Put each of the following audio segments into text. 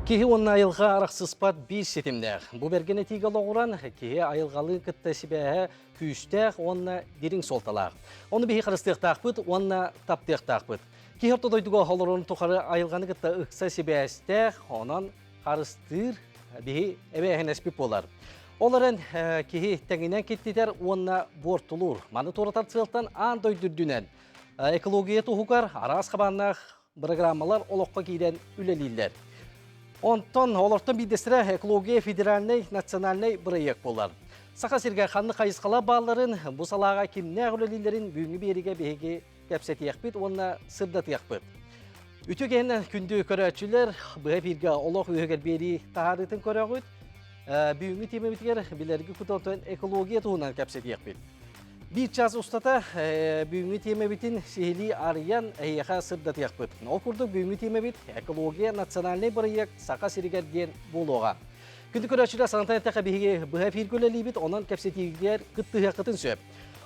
Киһи уонна айылҕа арахсыспат биир ситимнээх. Бу бэргэн этиигэ олоҕуран, киһи айылҕалыын кытта сибээһэ күүстээх уонна дириҥ суолталаах. Ону биһи харыстыахтаахпыт уонна таптыахтаахпыт. Киһи орто дойдуга олорорун тухары айылҕаны кытта ыкса сибээстээх, онон харыстыыр биһи эбээһинэспит буолар. Ол эрэн киһи тэҥинэн киттитэр уонна буортулуур. Маны туоратар сыалтан аан дойду үрдүнэн экология туһугар араас хабааннаах бырагыраамалар олоххо киирэн үлэлииллэр. Онтон олортон биирдэстэрэ экология федеральнай национальнай бырайыак буолар. Саха сиргэ ханнык хайысхалар баалларын, бу салааҕа кимнээх үлэлииллэрин бүгүҥҥү биэриигэ биһиги кэпсэтиэхпит уонна сырдатыахпыт. Үтүө киһинэн күндү көрөөччүлэр, быһа эфиргэ олох үөһүгэр биэрии таһаарыытын көрөҕүт. Бүгүҥҥү тиэмэбитигэр билэрги куталтан экология туһунан кэпсэтиэхпит. Биир час устата бүгүҥҥү тиэмэбитин сиһилии арыйан эһиэхэ сырдатыахпыт. Ол курдук бүгүҥҥү тиэмэбит экология национальнай бырайыак Саха сиригэр диэн буолуоҕа. Күндү көрөөччүлэр, санатан эттэххэ биһиги быһа эфиргэ үлэлиибит, онон кэпсэтиигэр кыттыһыаххытын сөп.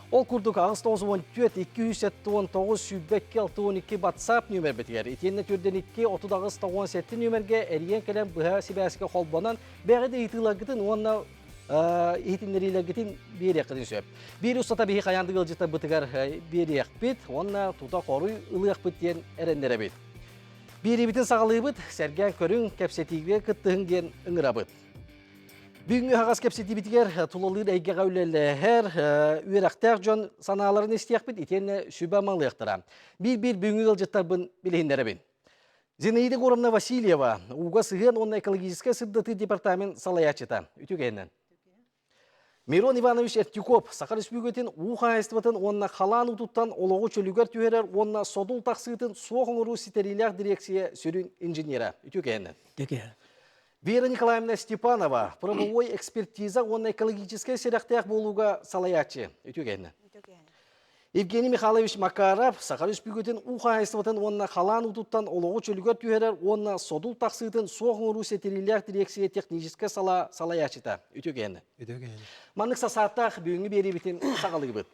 Ол курдук 894 279 22 62 WhatsApp нүөмэрбитигэр итиэннэ төрдөн 2 38 97 нүөмэргэ эрийэн кэлэн быһа сибээскэ холбонон бэҕи да ыйытыыларгытын уонна иһитиннэриилэргитин биэриэххитин сөп. Биир устата биһи хайаан да ыалдьыттарбытыгар биэриэхпит уонна тута хоруй ылыахпыт диэн эрэннэрэбит. Биэриибитин саҕалыыбыт, сэргээн көрүҥ, кэпсэтиигэ кыттыһыҥ диэн ыҥырабыт. Бүгүҥҥү аһаҕас кэпсэтиибитигэр тулалыыр эйгэҕэ үлэлэһэр үөрэхтээх дьон санааларын истиэхпит итиэннэ сүбэ малыахтара. Биир-биир бүгүҥҥү ыалдьыттарбын билиһиннэрэбин. Зинаида Егоровна Васильева, ууга сыһыан уонна экологическай сырдатыы департамент салайааччыта. Үтүгэннэн. Мирон Иванович Эртюков Саха Республикатын уу хаһаайыстыбатын уонна халаан уутуттан олоҕу чөлүгэр түһэрэр уонна содул тахсыытын суох оҥоруу ситэриилээх дириэксийэ сүрүн инженерэ. Үтүөкэһинэн. Үтүөкэһэ. Вера Николаевна Степанова, правовой экспертиза уонна экологическай сэрэхтээх буолууга салайааччы. Үтүөкэһинэн. Евгений Михайлович Макаров Саха Республикатын уу хаһаайыстыбатын уонна халаан уутуттан олоҕу чөлүгэр түһэрэр уонна содул тахсыытын суох оҥоруу сэтириилээх дириэксийэ техническэй салаа салайааччыта. Үтүө киһини. Үтүө киһини. Маннык сасааттаах бүгүҥҥү биэриибитин саҕалыыбыт.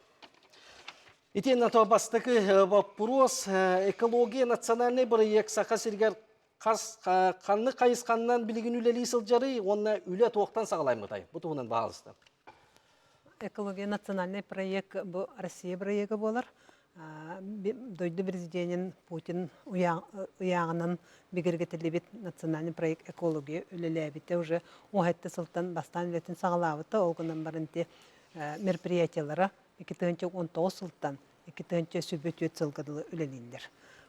Итиэннэ то бастакы боппуруос экология национальнай бырайыак Саха сиригэр хас ханнык хайысханнан билигин үлэлии сылдьарый уонна үлэ туохтан саҕаламмытай? Бу туһунан баһаалыста. Экология национальный проект бу Россия проега буолар. Дойду президенин Путин ыйааҕынан бигэргэтиллибит национальный проект экология үлэлээбитэ уже уһатты сылтан бастаан үлэтин саҕалаабыта. Ол гынан баран ити мероприятиелара 2019 сылтан 2024 сылга дылы үлэлииллэр.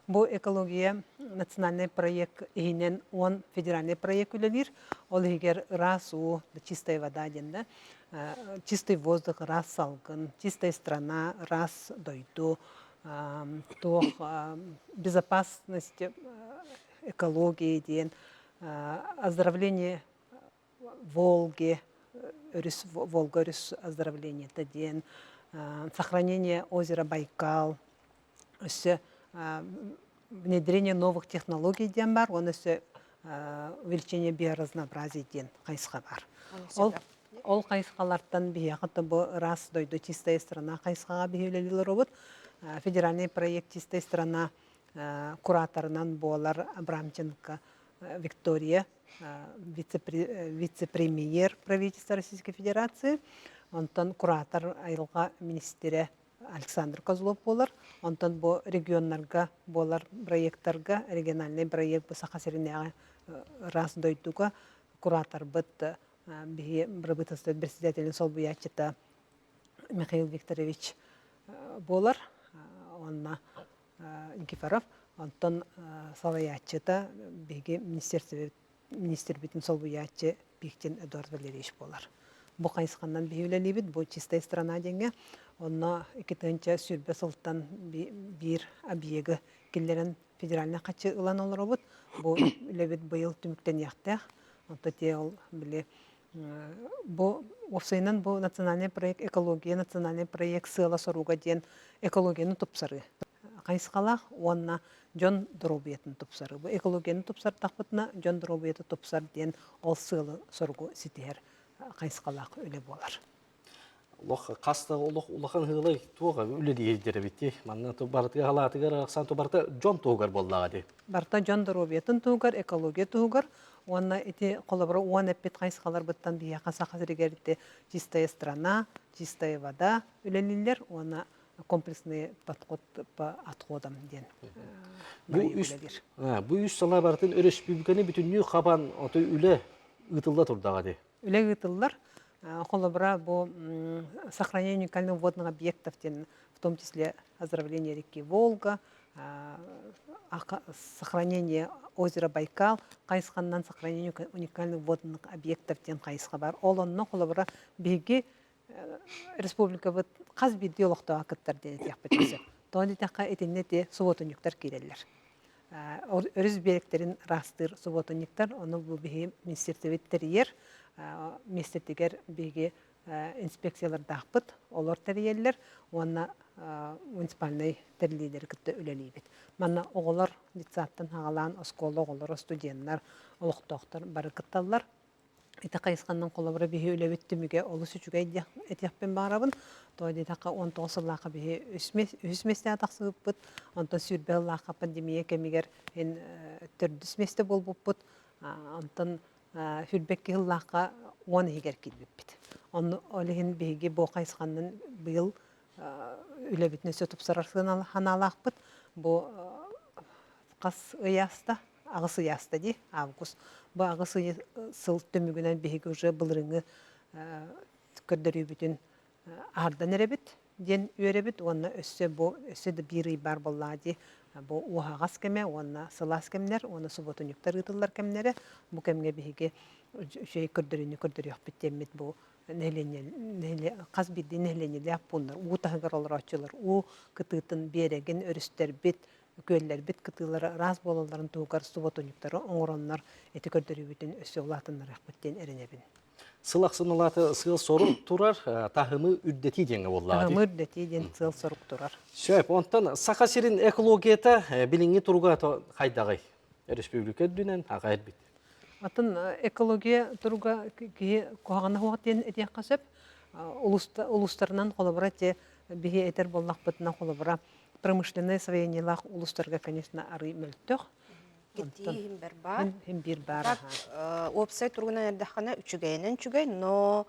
Бу экология национальный проект иһинэн 10 федеральный проект үлэлиир. Ол иһигэр ыраас уу, чистая вода диэн да, чистый воздух, ыраас салгын, чистая страна, ыраас дойду, туох безопасность экологии диэн, оздоровление Волги, өрүс, Волга өрүс оздоровлениета диэн, сохранение озера Байкал, өссө внедрение новых технологий диэн бар, уонна өссө увеличение биоразнообразия диэн хайысха бар. Ол ол хайысхалартан биһиэхэ бу ыраас дойду чистая страна хайысхаҕа биһи үлэлии олоробут. Федеральный проект чистая страна кураторынан буолар Абрамченко Виктория вице-премьер правительства Российской Федерации, онтон куратор айылҕа министрэ Александр Козлов буолар. Онтон бу регионнарга буолар проекттарга региональный проект бу Саха сиринээҕи ыраас дойдуга кураторбыт биһи бырабыыталыстыба председателин солбуйааччыта Михаил Викторович буолар. Уонна Никифоров. Онтон салайааччыта биһиги министрбитин солбуйааччы Пихтин Эдуард Валерьевич буолар. Бу хайысханан биһи үлэлиибит, бу «Чистая страна» диэҥҥэ. Онно 2020 сылтан биир объегы киллэрэн федеральнай хаччы ылан олоробут. Бу үлэбит быйыл түмүктэниэхтээх. Онто те ол били Бу уопсайынан бу национальный проект экология национальный проект сыала-соруга диэн экологияны тупсарыы хайысхалаах уонна дьон доруобуйатын тупсарыы. Бу экологияны тупсардахпытына дьон доруобуйата тупсар диэн ол сыалы-соругу ситиһэр хайысхалаах үлэ буолар. Олох хас да олох улахан ыһыылай туох үлэлиир эбит Манна барытыгар халаатыгар ахсан барыта дьон туһугар буоллаҕа дии. Барыта дьон доруобуйатын туһугар, экология туһугар. Уонна ити холобура уон эппит хайысхаларбыттан биһиэхэ Саха сиригэр ити чистая страна, чистая вода үлэлииллэр уонна комплексный подход по отходам диэн Бу үс, бу үс салаа барытын өрөспүүбүлүкэни бүтүннүү хабан ото үлэ ыытылла турдаҕа дии. Үлэ ыытыллар. Холобура, бу сохранение уникальных водных объектов диэн, в том числе оздоровление реки Волга, сохранение озера Байкал хайысханнан сохранение уникальных водных объектов диэн хайысха бар. Ол онно холобура биһиги республикабыт хас биирдии олохтооҕо кыттар диэн этиэхпит сөп. Тоҕо диэтэххэ итиннэ ити субуотунньуктар киирэллэр. Өрүс биэрэктэрин ыраастыыр субуотунньуктар, ону бу биһиги министиэристибит тэрийэр. Миэстэтигэр биһиги инспекциялардаахпыт, олор тэрийэллэр уонна муниципальнай тэриллиилэри кытта үлэлиибит. Манна оҕолор детсадтан саҕалаан оскуола оҕолоро, студеннар, олохтоохтор бары кытталлар. Ити хайысханан холобура биһи үлэбит түмүгэ олус үчүгэй диэх этиэхпин баҕарабын. Тоҕо диэтэххэ, 19 сыллаахха биһи үһүс миэстэҕэ тахсыбыппыт. Онтон 20 сыллаахха пандемия кэмигэр ин төрдүс миэстэ буолбуппут. Онтон 22 сыллаахха 10 иһигэр киирбиппит. Онно ол иһин биһиги бу хайысханан быйыл үлэбитин өссө тупсарар санаалаахпыт. Бу хас ый ааста? Аҕыс ый ааста дии, август. Бу аҕыс ый сыл түмүгүнэн биһиги уже былырыҥҥы көрдөрүүбүтүн аһардан эрэбит диэн үөрэбит уонна өссө бу өссө да биир ый баар буоллаҕа дии бу уоһаҕас кэмэ уонна сылаас кэмнэр уонна субуотунньуктар ыытыллар кэмнэрэ бу кэмҥэ биһиги үчүгэй көрдөрүүнү көрдөрүөхпүт диэммит бу нэһилиэнньэ хас биирдии нэһилиэнньэлээх пууннар уу таһыгар олорооччулар уу кытыытын биэрэгин өрүстэрбит күөллэрбит кытыылара ыраас буолалларын туһугар субуотунньуктары оҥороннор ити көрдөрүүбүтүн өссө улаатыннарыахпыт диэн эрэнэбин. Сыл ахсын улааты сыал-сорук турар, таһымы үрдэтии диэҥҥэ буоллаҕа. Таһымы үрдэтии диэн сыал-сорук турар. Сөп. Онтон Саха сирин экологията билиҥҥи туруга хайдаҕый? Республика үрдүнэн аҕа эрбит. Атын экология туруга киһи куһаҕана суох диэн этиэххэ сөп. Улуустарынан холобура те биһи этэр буоллахпытына холобура промышленное освоениелаах улуустарга, конечно, арый мөлтөх. Киттии иһин бар. Иһин биир баар. Так, уопсай туругунан эрдэххинэ үчүгэйинэн үчүгэй, но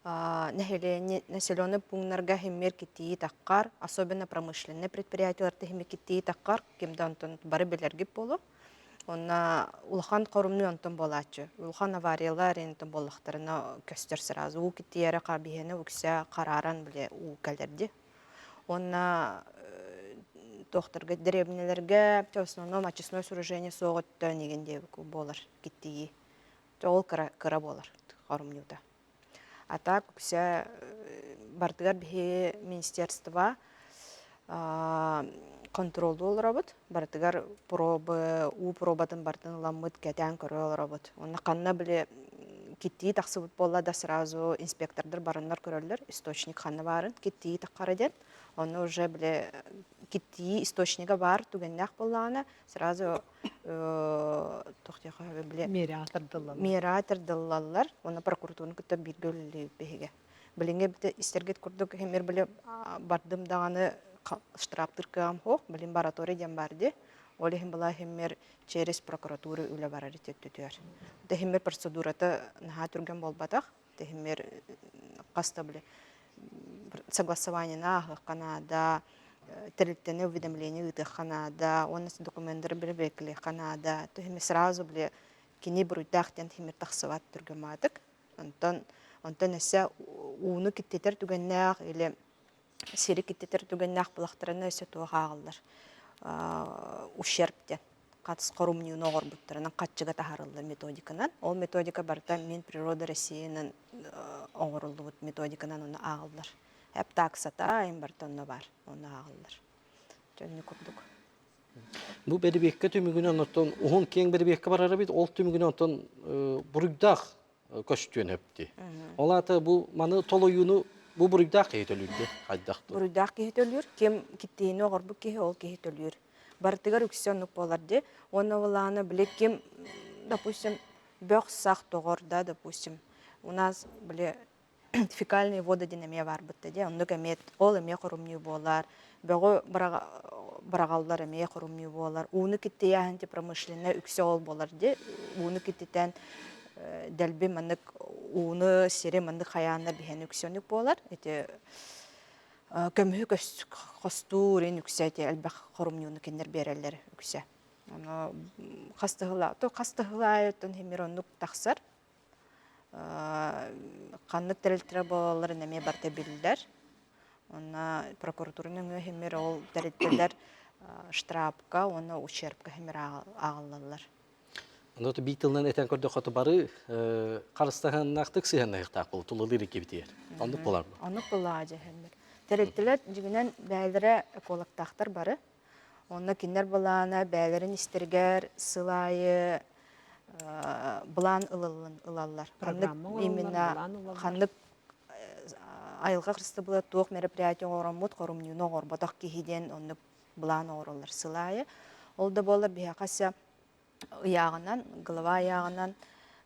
нэһилиэнньэ населенный пунктарга химмер киттии таххар, особенно промышленный предприятиеларда химмер киттии таххар, ким да онтон бары билэргит буолуо. Онно улахан хорумнуй онтон буолааччы. Улахан авариялар онтон буоллахтарына көстөр сразу. Уу киттиэрэ биһиэнэ үксэ харааран бile уу кэлэрди. Уонна туохтарга дэриэбинэлэргэ в основном очистное сооружение суох өттө игин диэбик буолар киттии. Ол кыра кыра буолар хорумньута. А так үксэ бардыгар биһи министерство контроллуу олоробут. Барытыгар пробы, уу пробатын барытын ыламмыт кэтээн көрө олоробут. Уонна ханна били киттии тахсыбыт буолла да сразу инспектордар бараннар көрөллөр, источник ханна баарын киттии таххара диэн. Онно уже били киттии источнига баар түгэннээх буоллаҕына сразу туох диэххэ били Миэрэҕэ тардыллаллар. Миэрэҕэ тардыллаллар уонна прокуратураны кытта бииргэ үлэлиибит биһиги. Билиҥҥи бите истэргит курдук химир били бардым даҕаны штрафтыыр кыаҕым суох. Билин лаборатория диэн баар дии. Ол иһин была химмер через прокуратура үлэ барар ититтүтүөр. Тэһиммер процедурата наһаа түргэн буолбатах. Тэһиммер хас да били согласованиены ааһыахха наада, тэрилтэни уведомление ыытыахха наада, уонна документтары били бэкилиэххэ наада. Тэһиммер сразу били кини буруйдаах диэн химмер тахсыбат түргэн маатык. Онтон онтон өссө ууну киттитэр түгэннээх или сири киттитэр түгэннээх булахтарына өссө туох ааҕыллар ущерб диэн хатыс хорумньууну оҥорбуттарынан хаччыга таһаарыллар методиканан. Ол методика барыта Минприрода Россиянан оҥоруллубут методиканан ону ааҕыллар. Эптаксата айын барыта онно баар, онно ааҕыллар. Дьонну курдук. Бу бэрибиэккэ түмүгүнэн оттон уһун киэҥ бэрибиэккэ барар эбит, ол түмүгүнэн оттон буруйдаах көстүөн өптү. Ол аата бу маны толуйууну бу буруйдаах киһи төлүүр хайдах Буруйдаах киһи төлүүр, ким киттиини оҕорбут киһи ол киһи төлүүр. Барытыгар үксэ оннук буолар дии. Уонна улаана били ким, допустим, бөх-сах тоҕор да, допустим, у нас били фекальные воды диэн эмиэ баарбыт да дии. Оннук эмиэ ол эмиэ хорумньу буолар. Бөҕү быраҕа быраҕаллар эмиэ хорумньу буолар. Ууну киттийээһин промышленнай үксэ ол буолар ди. Ууну киттитэн дэлби маннык ууну сири маннык хайааннар биһэн үксөнүк буолар. Ити көмүһү хостуур ин үксэ ити элбэх хорумньуну кинилэр биэрэллэр үксэ. Ону хас да сыл хас да сыл аайыттан химир оннук тахсар. Ханнык тэрилтэлэр буолалларын эмиэ барыта биллэр. Уонна прокуратура нөҥүө химир ол тэрилтэлэр штрафка уонна ущербка химир ааҕыллаллар. Ону биир тылынан этэн көрдөххө бары харыстаһыаннаахтык сыһыаннаһыахтаах буолу тулалыыр иккибитигэр. Оннук буолар бу. Оннук буоллаҕа дьэһэммит. Тэрилтэлэр дьиҥинэн бэйэлэрэ экологтаахтар бары. Онно кинилэр былаана бэйэлэрин истэригэр сыл аайы былаан ылаллар. Ханнык именно ханнык айылҕа харыстабыла туох мероприятие оҥороммут, хорумньуну оҥорботох киһи диэн оннук былаан оҥороллор сыл аайы. Ол да буоллар биһиэхэ ыйааҕынан, глава ыйааҕынан,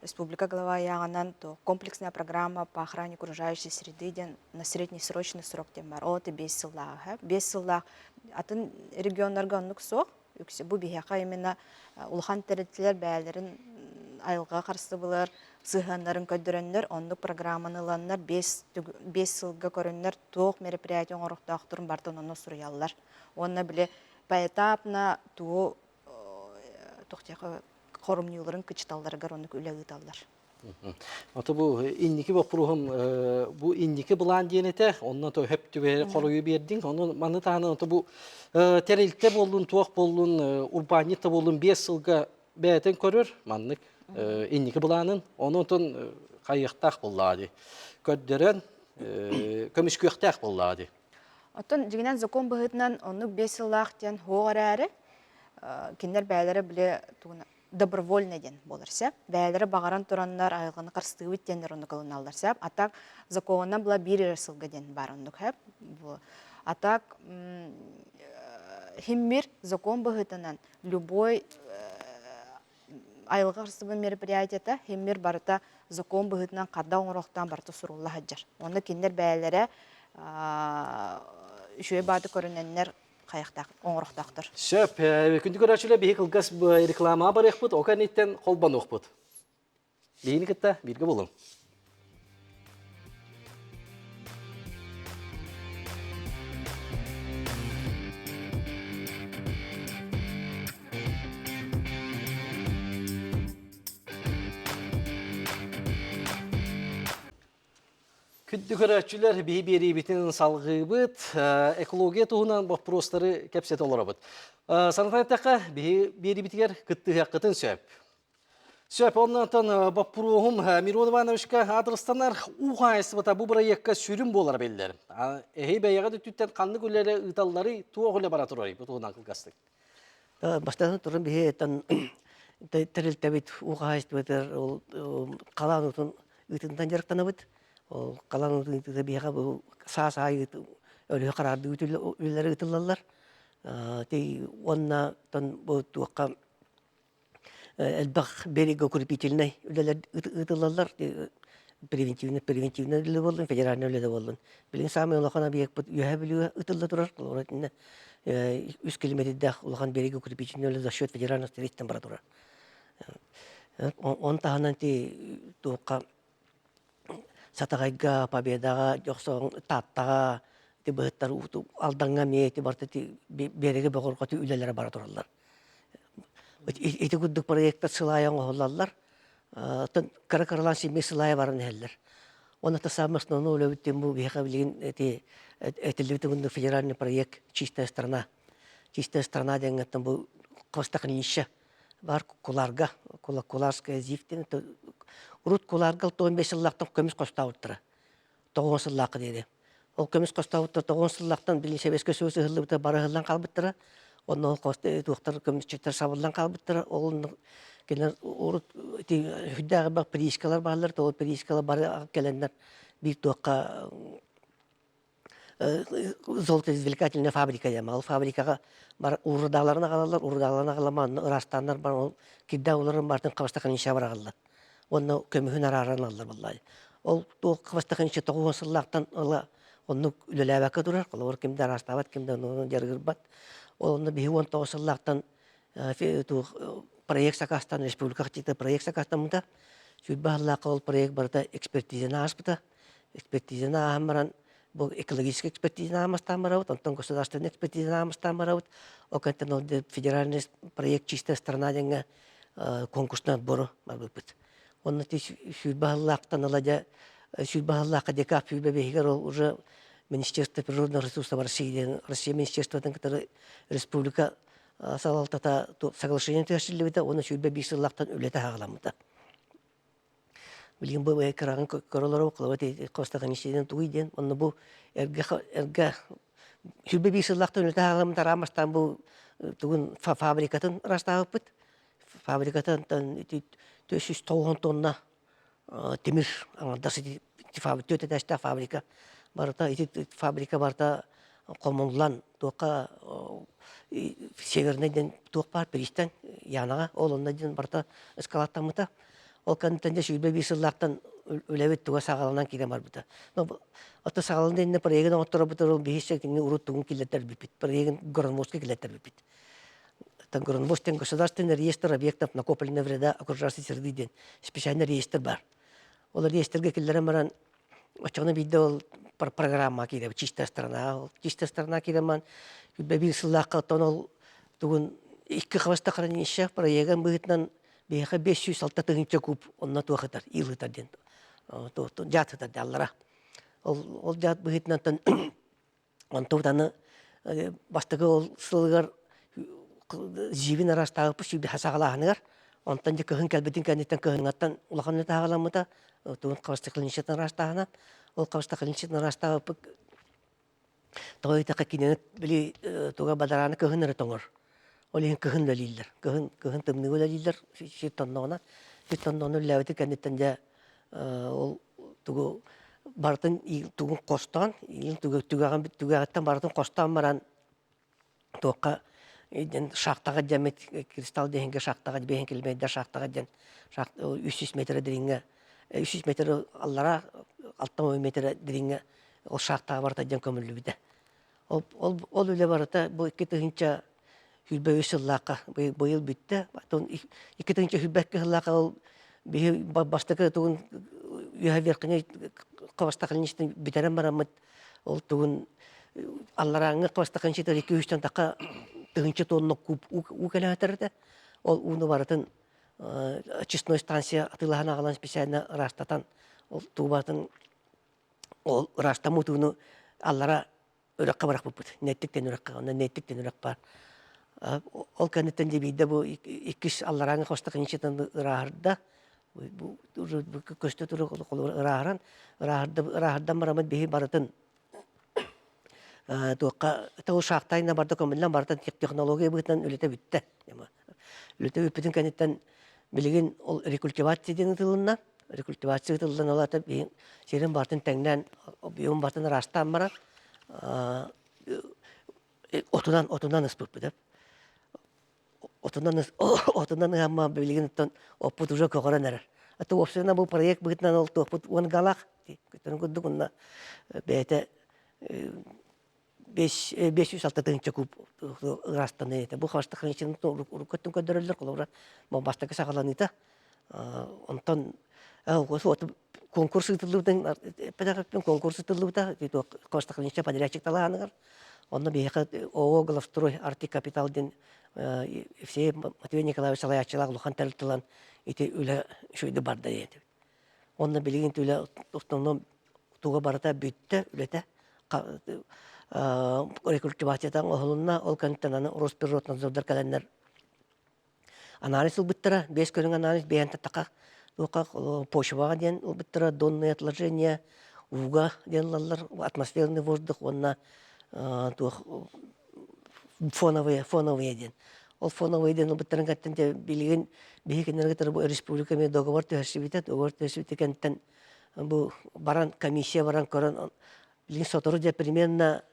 республика глава ыйааҕынан то комплексная программа по охране окружающей среды диэн на среднесрочный срок диэн бар. Ол это 5 сыллаах. 5 сыллаах атын регионнарга оннук суох. Үксэ бу биһиэхэ именно улахан тэрилтэлэр бэйэлэрин айылҕа харыстыбылар сыһыаннарын көрдөрөннөр оннук программаны ыланнар 5 сылга көрөннөр туох мероприятие оҥоруохтаахтарын барытын онно суруйаллар. Уонна били поэтапно тугу туох диэхэ хорумньуларын кычыталларыгар оннук үлэ ыыталлар. Ото бу инники боппуруоһум бу инники былаан диэн этэ, онно то хөп түбэһэ хоруйу биэрдиҥ. Ону маны таһынан ото бу тэрилтэ буоллун, туох буоллун, урбаанньыт да буоллун 5 сылга бэйэтин көрөр маннык инники былаанын. Ону онтон хайыахтаах буоллаҕа дии. Көрдөрөн көмүскүөхтээх буоллаҕа дии. Оттон дьиҥинэн закон быһыытынан оннук 5 сыллаах диэн суох эрээри, кинилэр бэйэлэрэ били тугуна добровольно диэн буолар сөп. Бэйэлэрэ баҕаран тураннар айылҕаны харыстыыбыт диэннэр оннук ылыналлар сөп. А так законунан была биир эрэ сылга диэн баар оннук сөп. А так химмир закон быһыытынан любой айылҕа харыстабыл мероприятиета химмир барыта закон быһыытынан харда оҥоруохтаан барыта сурулла сылдьар. Онно кинилэр бэйэлэрэ үчүгэй бааты көрүнэннэр хайахтаах оҥорохтоохтор. Сөп. Күндү көрөөччүлэр биһи кылгас рекламаҕа барыахпыт, ол кэнниттэн холбонуохпут. Биһини кытта бииргэ буолуҥ. Күндү көрөөччүлэр, биһи биэриибитин салҕыыбыт. Экология туһунан боппуруостары кэпсэтэ олоробут. Санатан эттэххэ, биһи биэриибитигэр кыттыһыаххытын сөп. Сөп, оннотон боппуруоһум Мирон Ивановичка аадырыстанар уу хаһаайыстыбата бу бырайыакка сүрүн буолара биллэр. Эһи бэйэҕит өттүттэн ханнык үлэлэри ыыталларый, туох үлэ бара турарый бу туһунан кылгастык. Бастатан туран биһи тэрилтэбит уу хаһаайыстыбатыгар ол халаан уутун ыытынтан дьарыктанабыт. Ол халаан уутун ыытыыта биһиэхэ бу саас аайы өрүһү хараардыы үлэлэр ыытыллаллар. Уонна бу туохха элбэх берегоукрепительнай үлэлэр ыытыллаллар превентивный превентивный үлэ буоллун федеральный үлэ да буоллун билигин саамай улахан объекпыт Үөһээ Бүлүүгэ ыытылла турар холобура итиннэ үс километрдаах улахан берегоукрепительный үлэ за счет федеральных средств бара турар он таһынан ти туохха Сатаҕайга Победаҕа Дьохсоҕон Тааттаҕа ити быһыттар Алдаҥҥа эмиэ ити барыта ити биэрэги бөҕөрҕөтүү үлэлэрэ бара тураллар Ити курдук проектар сыл аайы оҥоһуллаллар. Оттон кыра-кыралаан син биир сыл аайы баран иһэллэр. Уонна это самое основное үлэбит диэн бу биһиэхэ билигин эти этиллибит курдук федеральный проект «Чистая страна». «Чистая страна» диэҥҥэттэн бу хвостохранилище бар Куларга, Куларская ЗИФ диэн урут Куларга 15 сыллаахтан көмүс хостообуттара. Тоҕуон сыллаахха диэри. Ол көмүс хостообуттар тоҕуон сыллаахтан билин Сэбиэскэй Союз ыһыллыбыта бары ыһыллан хаалбыттара. Онно ол туохтар көмүсчүттэр сабыллан хаалбыттара. Ол кинилэр урут ити үрдээҕи бах приискалар бааллар, ол приискалар бары кэлэннэр биир туохха золотоизвлекательная фабрика диэн ол фабрикаҕа бар урудааларын аҕалаллар, урудааларын аҕалан манна ыраастааннар бар ол кирдээх уларын бартын хабастаханища бараҕаллар. Уонна көмүһүн арааран ылаллар буоллаҕа. Ол туох хабастаханища 90 сыллаахтан ыла оннук үлэлээбэккэ турар. Холобур, ким да араастаабат, ким да оннугунан дьарыгырбат. Ол онно биһи 19 сыллаахтан проект сакаастаан республика хаччыта проект сакаастаммыта. Сүүрбэ сыллаахха ол проект барыта экспертизаны ааспыта. Экспертизаны ааһан баран бу экологическай экспертизаны аамастаан барабыт, онтон государственный экспертизаны аамастаан барабыт. Ол кэнниттэн ол федеральный проект «Чистая страна» диэҥҥэ конкурсный отбору барбыппыт. Онно ти сүүрбэ сыллаахтан ыла дьэ сүүрбэ сыллаахха декаб сүүрбэ биһигэр ол уже Министерство природных ресурсов России диэн Россия министерствотын кытары республика салалтата соглашение түһэрсиллибитэ уонна 25 сыллаахтан үлэтэ саҕаламмыта. Билигин бу кыраҕын көрөлөрө холобур Костаханищеден тугуй диэн онно бу эргэ эргэ 25 сыллаахтан үлэтэ саҕаламмыта араамастаан бу тугун фабрикатын ырастаабыппыт. Фабрикатын 490 тонна тимир аҥардас ити түөрт этээстээх фабрика барыта ити фабрика барыта хомуллан туохха северный диэн туох баар пристань Янаҕа ол онно диэн барыта ыскалааттаммыта. Ол кэнниттэн дьэ 21 сыллаахтан үлэбит туга саҕаланан киирэн барбыта. Ото саҕаланан иннэ проегын оҥотторобут ол биһи кинини урут тугун киллэртэрбиппит проегын Гранвозка киллэртэрбиппит. Гранвоз диэн государственный реестр объектов накопленного вреда окружающей среды диэн специальный реестр бар. Ол реестргэ киллэрэн баран оччоҕуна биирдэ ол программа киирэбит чистая страна. Ол чистая страна киирэн баран биир сыллаахха оттон ол тугун икки хабаста хранилище проегын быһыытынан биһиэхэ 506 тыһыынча куб онно туох ытар ил ытар диэн дьаат ытар диаллара. Ол ол дьаат быһыытынан онтубут аны бастакы ол сылыгар зиибин араастаабыппыт сүүрбэһэ саҕалааһыныгар онтон дьэ кыһын кэлбитин кэнниттэн кыһыҥҥаттан улахан үлэ таһаҕаламмыта тугун хабастаклиничатын араастааһына ол хабастаклиничатын араастаабыппыт тоҕо диэтэххэ кинини били туга бадарааны кыһын эрэ тоҥор ол иһин кыһын үлэлииллэр кыһын кыһын тымныыга үлэлииллэр сир тонноҕуна сир тонноҕуна үлэлээбитин кэнниттэн дьэ ол тугу барытын тугун хостоон илин түгэҕин түгэҕиттэн барытын хостоон баран туохха диэн шахтаҕа дьэммит кристалл диэһингэ шахтаҕа биэһин километр шахтаҕа диэн 300 метр дириҥҥэ 300 метр аллара 60 метр дириҥҥэ ол шахтаҕа барыта диэн көмүллүбүтэ. Ол, ол, ол үлэ барыта бу 2023 сыллаахха быйыл бүттэ. Потом 2022 сыллаахха ол биһи бастакы тугун үөһэ верхний хвостохранилищетын бүтэрэн бараммыт ол тугун алларааҥҥы хвостохранилищетыгар икки үстэн таха тыһыынча тонна куб уу кэлээтэр этэ. Ол ууну барытын очистной станция атыылаһан аҕалан специально ыраастатан ол туубатын ол ыраастаммыт ууну аллара үрэххэ бырахпыппыт. Неттиктэн үрэххэ, онно Неттиктэн үрэх баар. Ол кэнниттэн дьэ биирдэ бу иккис алларааҥы хостохинчитын ырааһырда. Бу көстө турар холобур ырааһыран, ырааһырда ырааһырдан бараммыт биһи барытын туохха тыл шахтайна барда көмүллэн барытын технология быһыытынан үлэтэ бүттэ. Үлэтэ бүппүтүн кэнниттэн билигин ол рекультивация диэн ытылынна. Рекультивация ытыллан ол ата сирин барытын тэҥнээн объем барытын ыраастаан баран отунан отунан ыспыппыт отунан отунан ыһамма билигин оттон оппут уже көҕөрөн эрэр. А то уопсайынан бу проект быһыытынан ол туохпут уон галаах көтөрүн курдук онно бэйэтэ 506 тыһыынча куб ыраастаныы этэ. Бу хастахынчыны уруккуттан көрдөрөллөр, холобура, бастакы саҕаланыыта. Онтон конкурс ыытыллыбытын эппэтэхпин конкурс ыытыллыбыта хастахынча подрядчик талааныгар. Онно биһиэхэ ООО «Главстрой Арктик Капитал» диэн Евсеев Матвей Николаевич салайааччылаах улахан тэрилтэлэн ити үлэ үчүгэйдик барда диэтибит. Онно билигин үлэ основном туга барыта бүттэ үлэтэ рекультивациятан оһолунна ол кэнниттэн аны Росприроднадзордар кэлэннэр анализ ылбыттара бэс көрүҥ анализ бэйэн таха туохха почваҕа диэн ылбыттара донное отложение ууга диэн ылаллар атмосферный воздух уонна туох фоновые фоновые диэн ол фоновые диэн ылбыттарын кэнниттэн билигин биһи кинилэргэ кытары бу республика эмиэ договор түһэрсибитэ договор түһэрсибитэ кэнниттэн бу баран комиссия баран көрөн билигин сотору дьэ примерно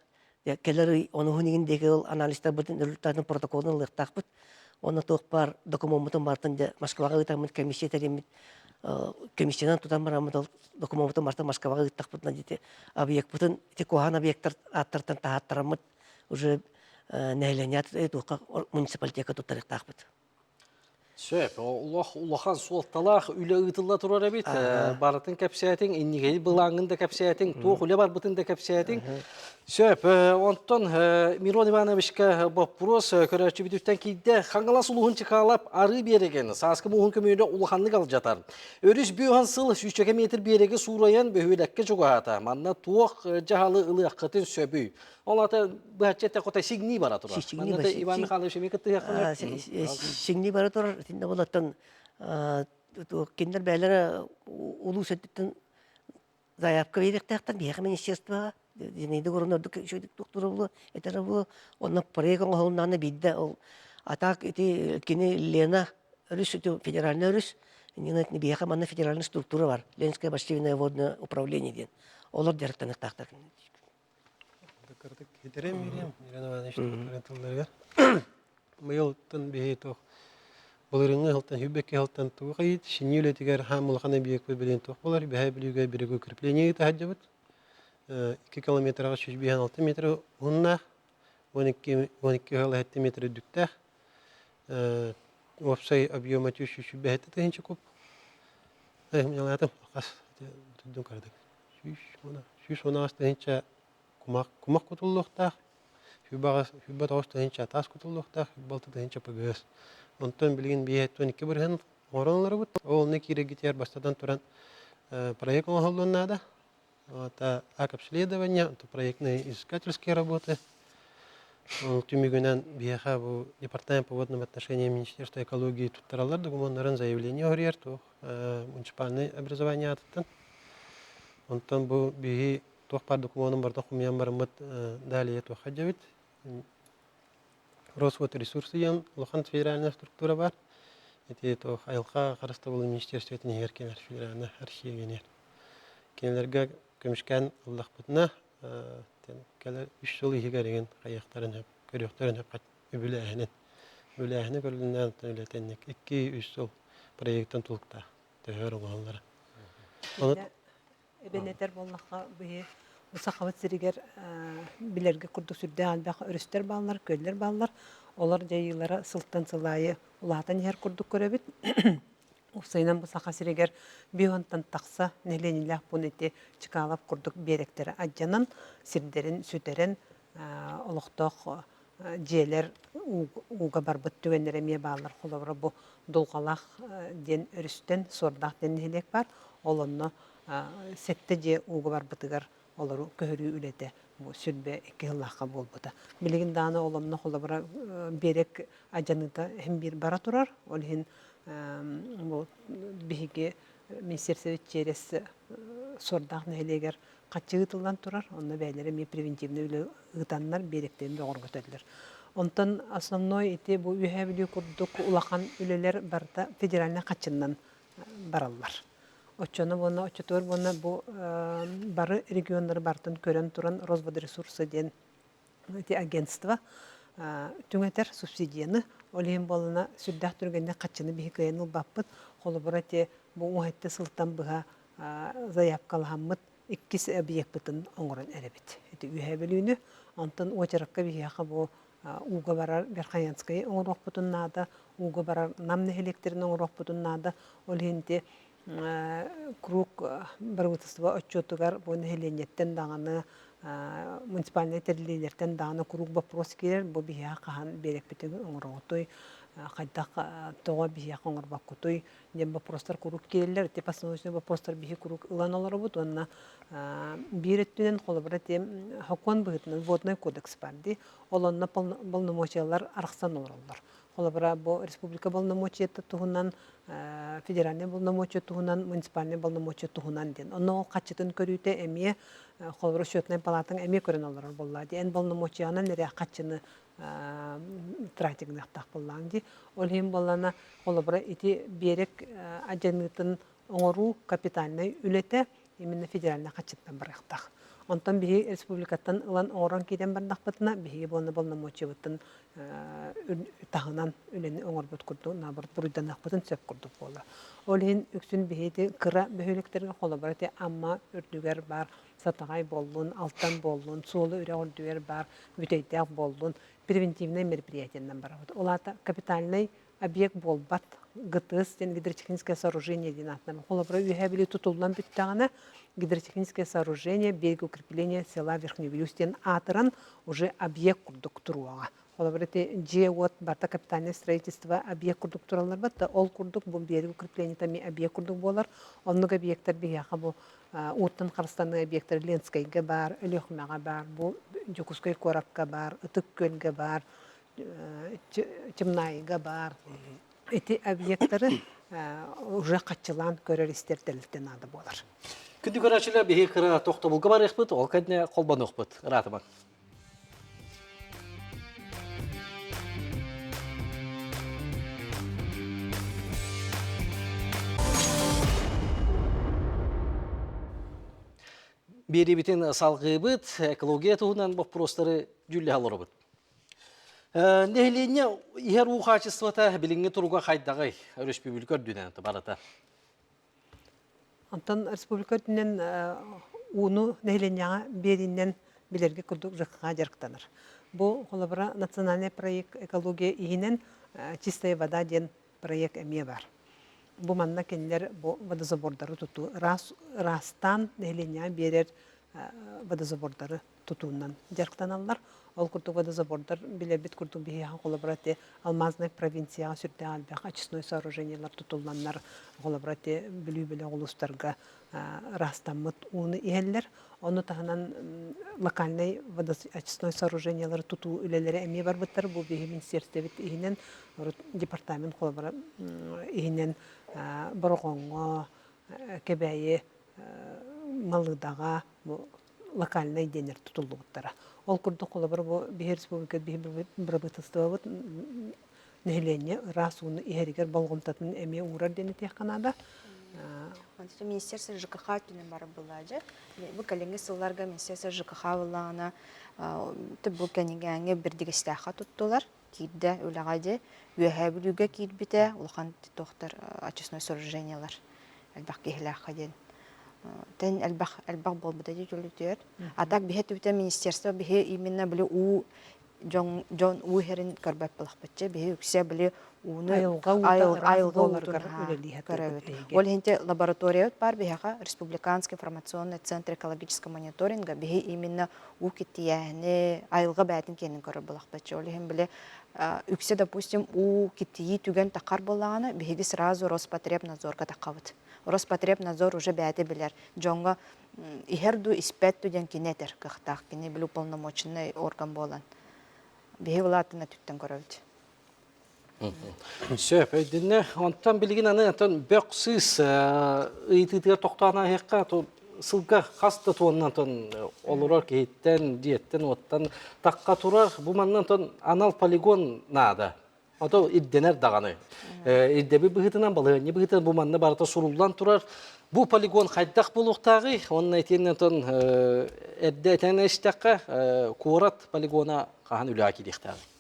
кэлэр ый онуһун игин диэки ол анализтарбытын результатын протоколун ылыахтаахпыт уонна туох баар докумуоммутун барытын дьэ Москваҕа ыытаммыт комиссия тэриммит комиссиянан тутан бараммыт ол докумуоммутун барытын Москваҕа ыыттахпытына дьэ объекпытын ити куһаҕан объектар ааттартан таһааттараммыт уже. нэһилиэнньэ туохха муниципалитекка туттарыахтаахпыт. Сөп, улахан суолталаах үлэ ыытылла турар эбит. Барытын кэпсээтиҥ, иннигини былааҥҥын да кэпсээтиҥ, туох үлэ барбытын да кэпсээтиҥ. Сөп, онтон Мирон Ивановичка боппуруос көрөөччүбүтүттэн киирдэ. Хаҥалас улууһун Чыкаалап арыы биэрэгин сааскы мууһун көмүөлэ улаханнык алдьатар. Өрүс бүөһэн сыл сүүсчэкэ метр биэрэги суурайан бөһүөлэккэ чугаһаата. Манна туох дьаһалы ылыаххытын сөбүй? Ол ата быһаччы эттэххэ сигнии бара турар. Манна Иван Михайлович эмиэ кыттыһыаххын Сигнии бара турар. Итиннэ болоттон кинилэр бэйэлэрэ улуус өттүттэн заявка биэриэхтээхтэр биһиэхэ министерствоҕа Зинаида Егоровна ордук үчүгэйдик туохтуура буолуо этэрэ буолуо онно проект оҥоһулуннаҕына биирдэ ол а так ити кини Лена өрүс ити федеральный өрүс биһиэхэ манна федеральный структура бар Ленское бассейное водное управление диэн олор дьарыктаныахтаахтар Кырдык китерем Мириам, Мирон Иванович тылларыгар. Быйыл биһи туох былырыҥҥы сылтан сүүрбэккэ сылтан тугу хайыт шиньи үлэтигэр хаам улахан объекпыт билин туох буолар бэһэ бүлүүгэ берегоукрепление ыыта сылдьабыт. 2 километрга 156 метр уһуннаах, 12 12 метр үрдүктээх. Уопсай объема 327 тыһыынча куб. Мынялаатым хас түрдүн кардык. 110 тыһыынча кумах кумах кутуллуохтаах, 29 тыһыынча таас кутуллуохтаах, 26 тыһыынча ПГС. Онтон билигин 52 бырыһын оҥорон олоробут. Ол онно киирэргитигэр бастатан туран проект оҥоһуллуон наада. Это акт обследования, это проектные изыскательские работы. Ол түмүгүнэн биһиэхэ бу департамент по водным отношениям Министерства экологии туттараллар докумуоннарын заявление оһуруйар туох муниципальный образование аатыттан. Онтон бу биһи туох баар докумуонун барытын хомуйан бараммыт далее туохха дьэбит Росводресурсы диэн улахан федеральная структура баар. Ити туох айылҕа харыстабылын министерствотын иһигэр кэлэр федеральная архиегенер. Кинилэргэ көмүскээн ыллахпытына кэлэр үс сыл иһигэр игин хайыахтарын сөп, көрүөхтэрин сөп үбүлээһинин. Үбүлээһини көрүлүнэн үлэтинник 2-3 сыл проектын тулуктаах төһөр оҥоһуллара. Эбэн этэр буоллахха, быһы бу Сахабыт сиригэр билэргэ курдук сүрдээх элбэх өрүстэр бааллар, күөллэр бааллар. Олор дьайыылара сылтан сыл аайы улаатан иһэр курдук көрөбүт. Уопсайынан бу Саха сиригэр бионтан тахса нэһилиэнньэлээх пуун ити Чкалов курдук биэрэктэрэ алдьанан, сирдэрин сүтэрэн, олохтоох дьиэлэр ууга барбыт түгэннэрэ эмиэ бааллар. Холобура, бу Дулҕалаах диэн өрүстэн Суордаах диэн нэһилиэк баар. Ол онно сэттэ дьиэ ууга барбытыгар олору көһөрүү үлэтэ бу 22 сыллаахха буолбута. Билигин даҕаны ол онно холобура биэрэк алдьаныыта иһин биир бара турар. Ол иһин бу биһиги Министерствобыт чиэрэс Суордаах нэһилиэгэр хаччы ыытыллан турар, онно бэйэлэрэ эмиэ превентивнэй үлэ ыытаннар биэрэктэрин бөҕөргөтөллөр. Онтон основной ити бу Үөһээ Бүлүү курдук улахан үлэлэр барыта федеральнай хаччыннан бараллар. Оччону уонна оччотугар уонна бу бары регионнары барытын көрөн туран Росводресурсы диэн ити агентство түҥэтэр субсидияны. Ол иһин буоллана сүрдээх түргэнник хаччыны биһи кыайан ылбаппыт. Холобура ити бу уһатты сылтан быһа заявкалаһаммыт иккис объекпытын оҥорон эрэбит. Ити Үөһээ Бүлүүнү. Онтон уочаракка биһиэхэ бу ууга барар Верхоянскайы оҥоруохпутун наада, ууга барар Нам нэһилиэктэрин оҥоруохпутун наада. Ол иһин ити круг бырабыыталыстыба отчуотугар бу нэһилиэнньэттэн даҕаны муниципальнай тэриллиилэртэн даҕаны куруук боппуруос киирэр. Бу биһиэхэ хаһан биэрэкпитин оҥороҕутуй, хайдах тоҕо биһиэхэ оҥорбоккутуй диэн боппуруостар куруук киирэллэр. Ити постановочнай боппуруостар биһи куруук ылан олоробут уонна биир өттүнэн холобура ити сокуон быһыытынан водный кодекс бар дии. Ол онно полномочиялар арахсан олороллор. Холобура бу республика полномочията туһунан федеральнай полномочия туһунан муниципальнай полномочия туһунан диэн. Онно ол хаччытын көрүүтэ эмиэ холобура счетнай палатаҥ эмиэ көрөн олорор буоллаа дии. Эн полномочиянан эрэ хаччыны тратигныахтаах буоллаҕыҥ дии. Ол иһин буоллаҕына, холобура, ити биэрэк алдьаныытын оҥоруу капитальнай үлэтэ именно федеральнай хаччыттан барыахтаах. Онтон биһиги республикаттан ылан оҥорон киирэн бардахпытына, биһиги буолна полномочиябытын таһынан үлэни оҥорбут курдук, наоборот, буруйданыахпытын сөп курдук буолар. Ол иһин үксүн биһиги кыра бөһүөлэктэргэ холобура ити Амма үрдүгэр баар Сатаҕай буоллун, Алтан буоллун, Суола үрэх үрдүгэр баар Бүтэйдээх буоллун. превентивнай мероприятиянан барабыт. Ол аата капитальнай объект буолбат ГТС диэн гидротехническое сооружение диэн ааттанар. Холобура, Үөһээ Бүлүү тутуллан бүттэҕинэ гидротехническое сооружение берегоукрепление села Верхневилюс диэн аатыран уже объект курдук туруоҕа. Холобура, ити дьиэ-уот барыта капитальное строительство объект курдук тураллар да, ол курдук бу берегоукрепление эмиэ объект курдук буолар. Оннук объектар биһиэхэ бу ууттан харыстаныы объектар Ленскэйгэ баар, Өлүөхүмэҕэ баар, бу Дьокуускай куоракка баар, Ытык Күөлгэ баар, Чымнаайыга баар. Ити объектары уже хаччылаан көрөр-истэр тэрилтэ наада буолар. Күндү көрөөччүлэр, биһиги кыра тохтобулга барыахпыт, ол кэннэ холбонуохпут. Ыраатымаҥ. Биэриибитин салгыыбыт, экология туһунан боппуруостары дьүүллэһэ олоробут. Нэһилиэнньэ иһэр уу хаачыстыбата билиҥҥи туруга хайдаҕый? Өрөспүүбүлүкэ үрдүнэн барыта. Онтон республика үрдүнэн ууну нэһилиэнньэҕэ биэриинэн билэргэ курдук ЖКХ дьарыктанар. Бу холобура национальный проект экология иһинэн «Чистая вода» диэн проект эмиэ бар. Бу манна кинилэр бу водозабордары тутуу ыраас ыраастаан нэһилиэнньэҕэ биэрэр водозабордары тутуунан дьарыктаналлар. Ол курдук водозабордар билэрбит курдук биһиэхэ холобура ити Алмазная провинцияҕа сүрдээх элбэх очистной сооружениелар тутулланнар холобура ити Бүлүү бөлөх улуустарга ыраастаммыт ууну иһэллэр. Ону таһынан локальнай водоочистной сооружениелары тутуу үлэлэрэ эмиэ барбыттар. Бу биһи министиэристибэбит иһинэн департамент холобура иһинэн Бороҕоҥҥо, Кэбээйи Малыдаҕа бу локальнай диэннэр тутуллубуттара. Ол курдук холобура бу биһи республика биһи бырабыыталыстыбабыт нэһилиэнньэ ыраас ууну иһэригэр болҕомтотун эмиэ уурар диэн этиэххэ наада. Онтон министерство ЖКХ өттүнэн барар буоллаадьа. Бу кэлиҥҥи сылларга министерство ЖКХ буоллаҕына бу кэнигээҥҥи бирдигэстээххэ туттулар. Киирдэ үлэҕэ дьэ Үөһээ Бүлүүгэ киирбитэ улахан туохтар очистной сооружениелар элбэх киһилээххэ диэн тэн элбэх элбэх буолбута дии түлүтүөр. А так биһи түбүтэ министерство биһи именно били уу дьон дьон уу иһэрин көрбөт буолахпытчы биһи үксэ били ууну Айылҕа уута ыраас айылҕа уутун буоларыгар үлэлииһэ көрөбүт. Ол иһин лабораториябыт баар биһиэхэ Республиканский информационный центр экологического мониторинга биһи именно уу киттийээһини айылҕа бээтин киэнин көрөр буолахпытчы. Ол иһин били үксэ допустим уу киттийии түгэн таххар буоллаҕына биһиги сразу Роспотребнадзорга таххабыт. Роспотребнадзор уже бэйэтэ билэр дьоҥҥо иһэр дуу испэт дуу диэн кини этэр кыахтаах кини били уполномоченный орган буолан биһи улаатына түттэн көрөбүт. Сөп, өйдөннө. Онтон билигин аны онтон бөх сыыс ыйытыытыгар тохтоон ааһыахха, сылга хас да туонна онтон олорор киһиттэн, дьиэттэн, уоттан тахха турар. Бу манна онтон анал полигон наада. Ото ирдэнэр даҕаны. Ирдэби быһыытынан, балаһыанньа быһыытынан бу манна барыта суруллан турар. Бу полигон хайдах буолуохтааҕый? Уонна итиэннэ онтон эрдэ этэн истэххэ, куорат полигона хаһан үлэҕэ киириэхтээҕий?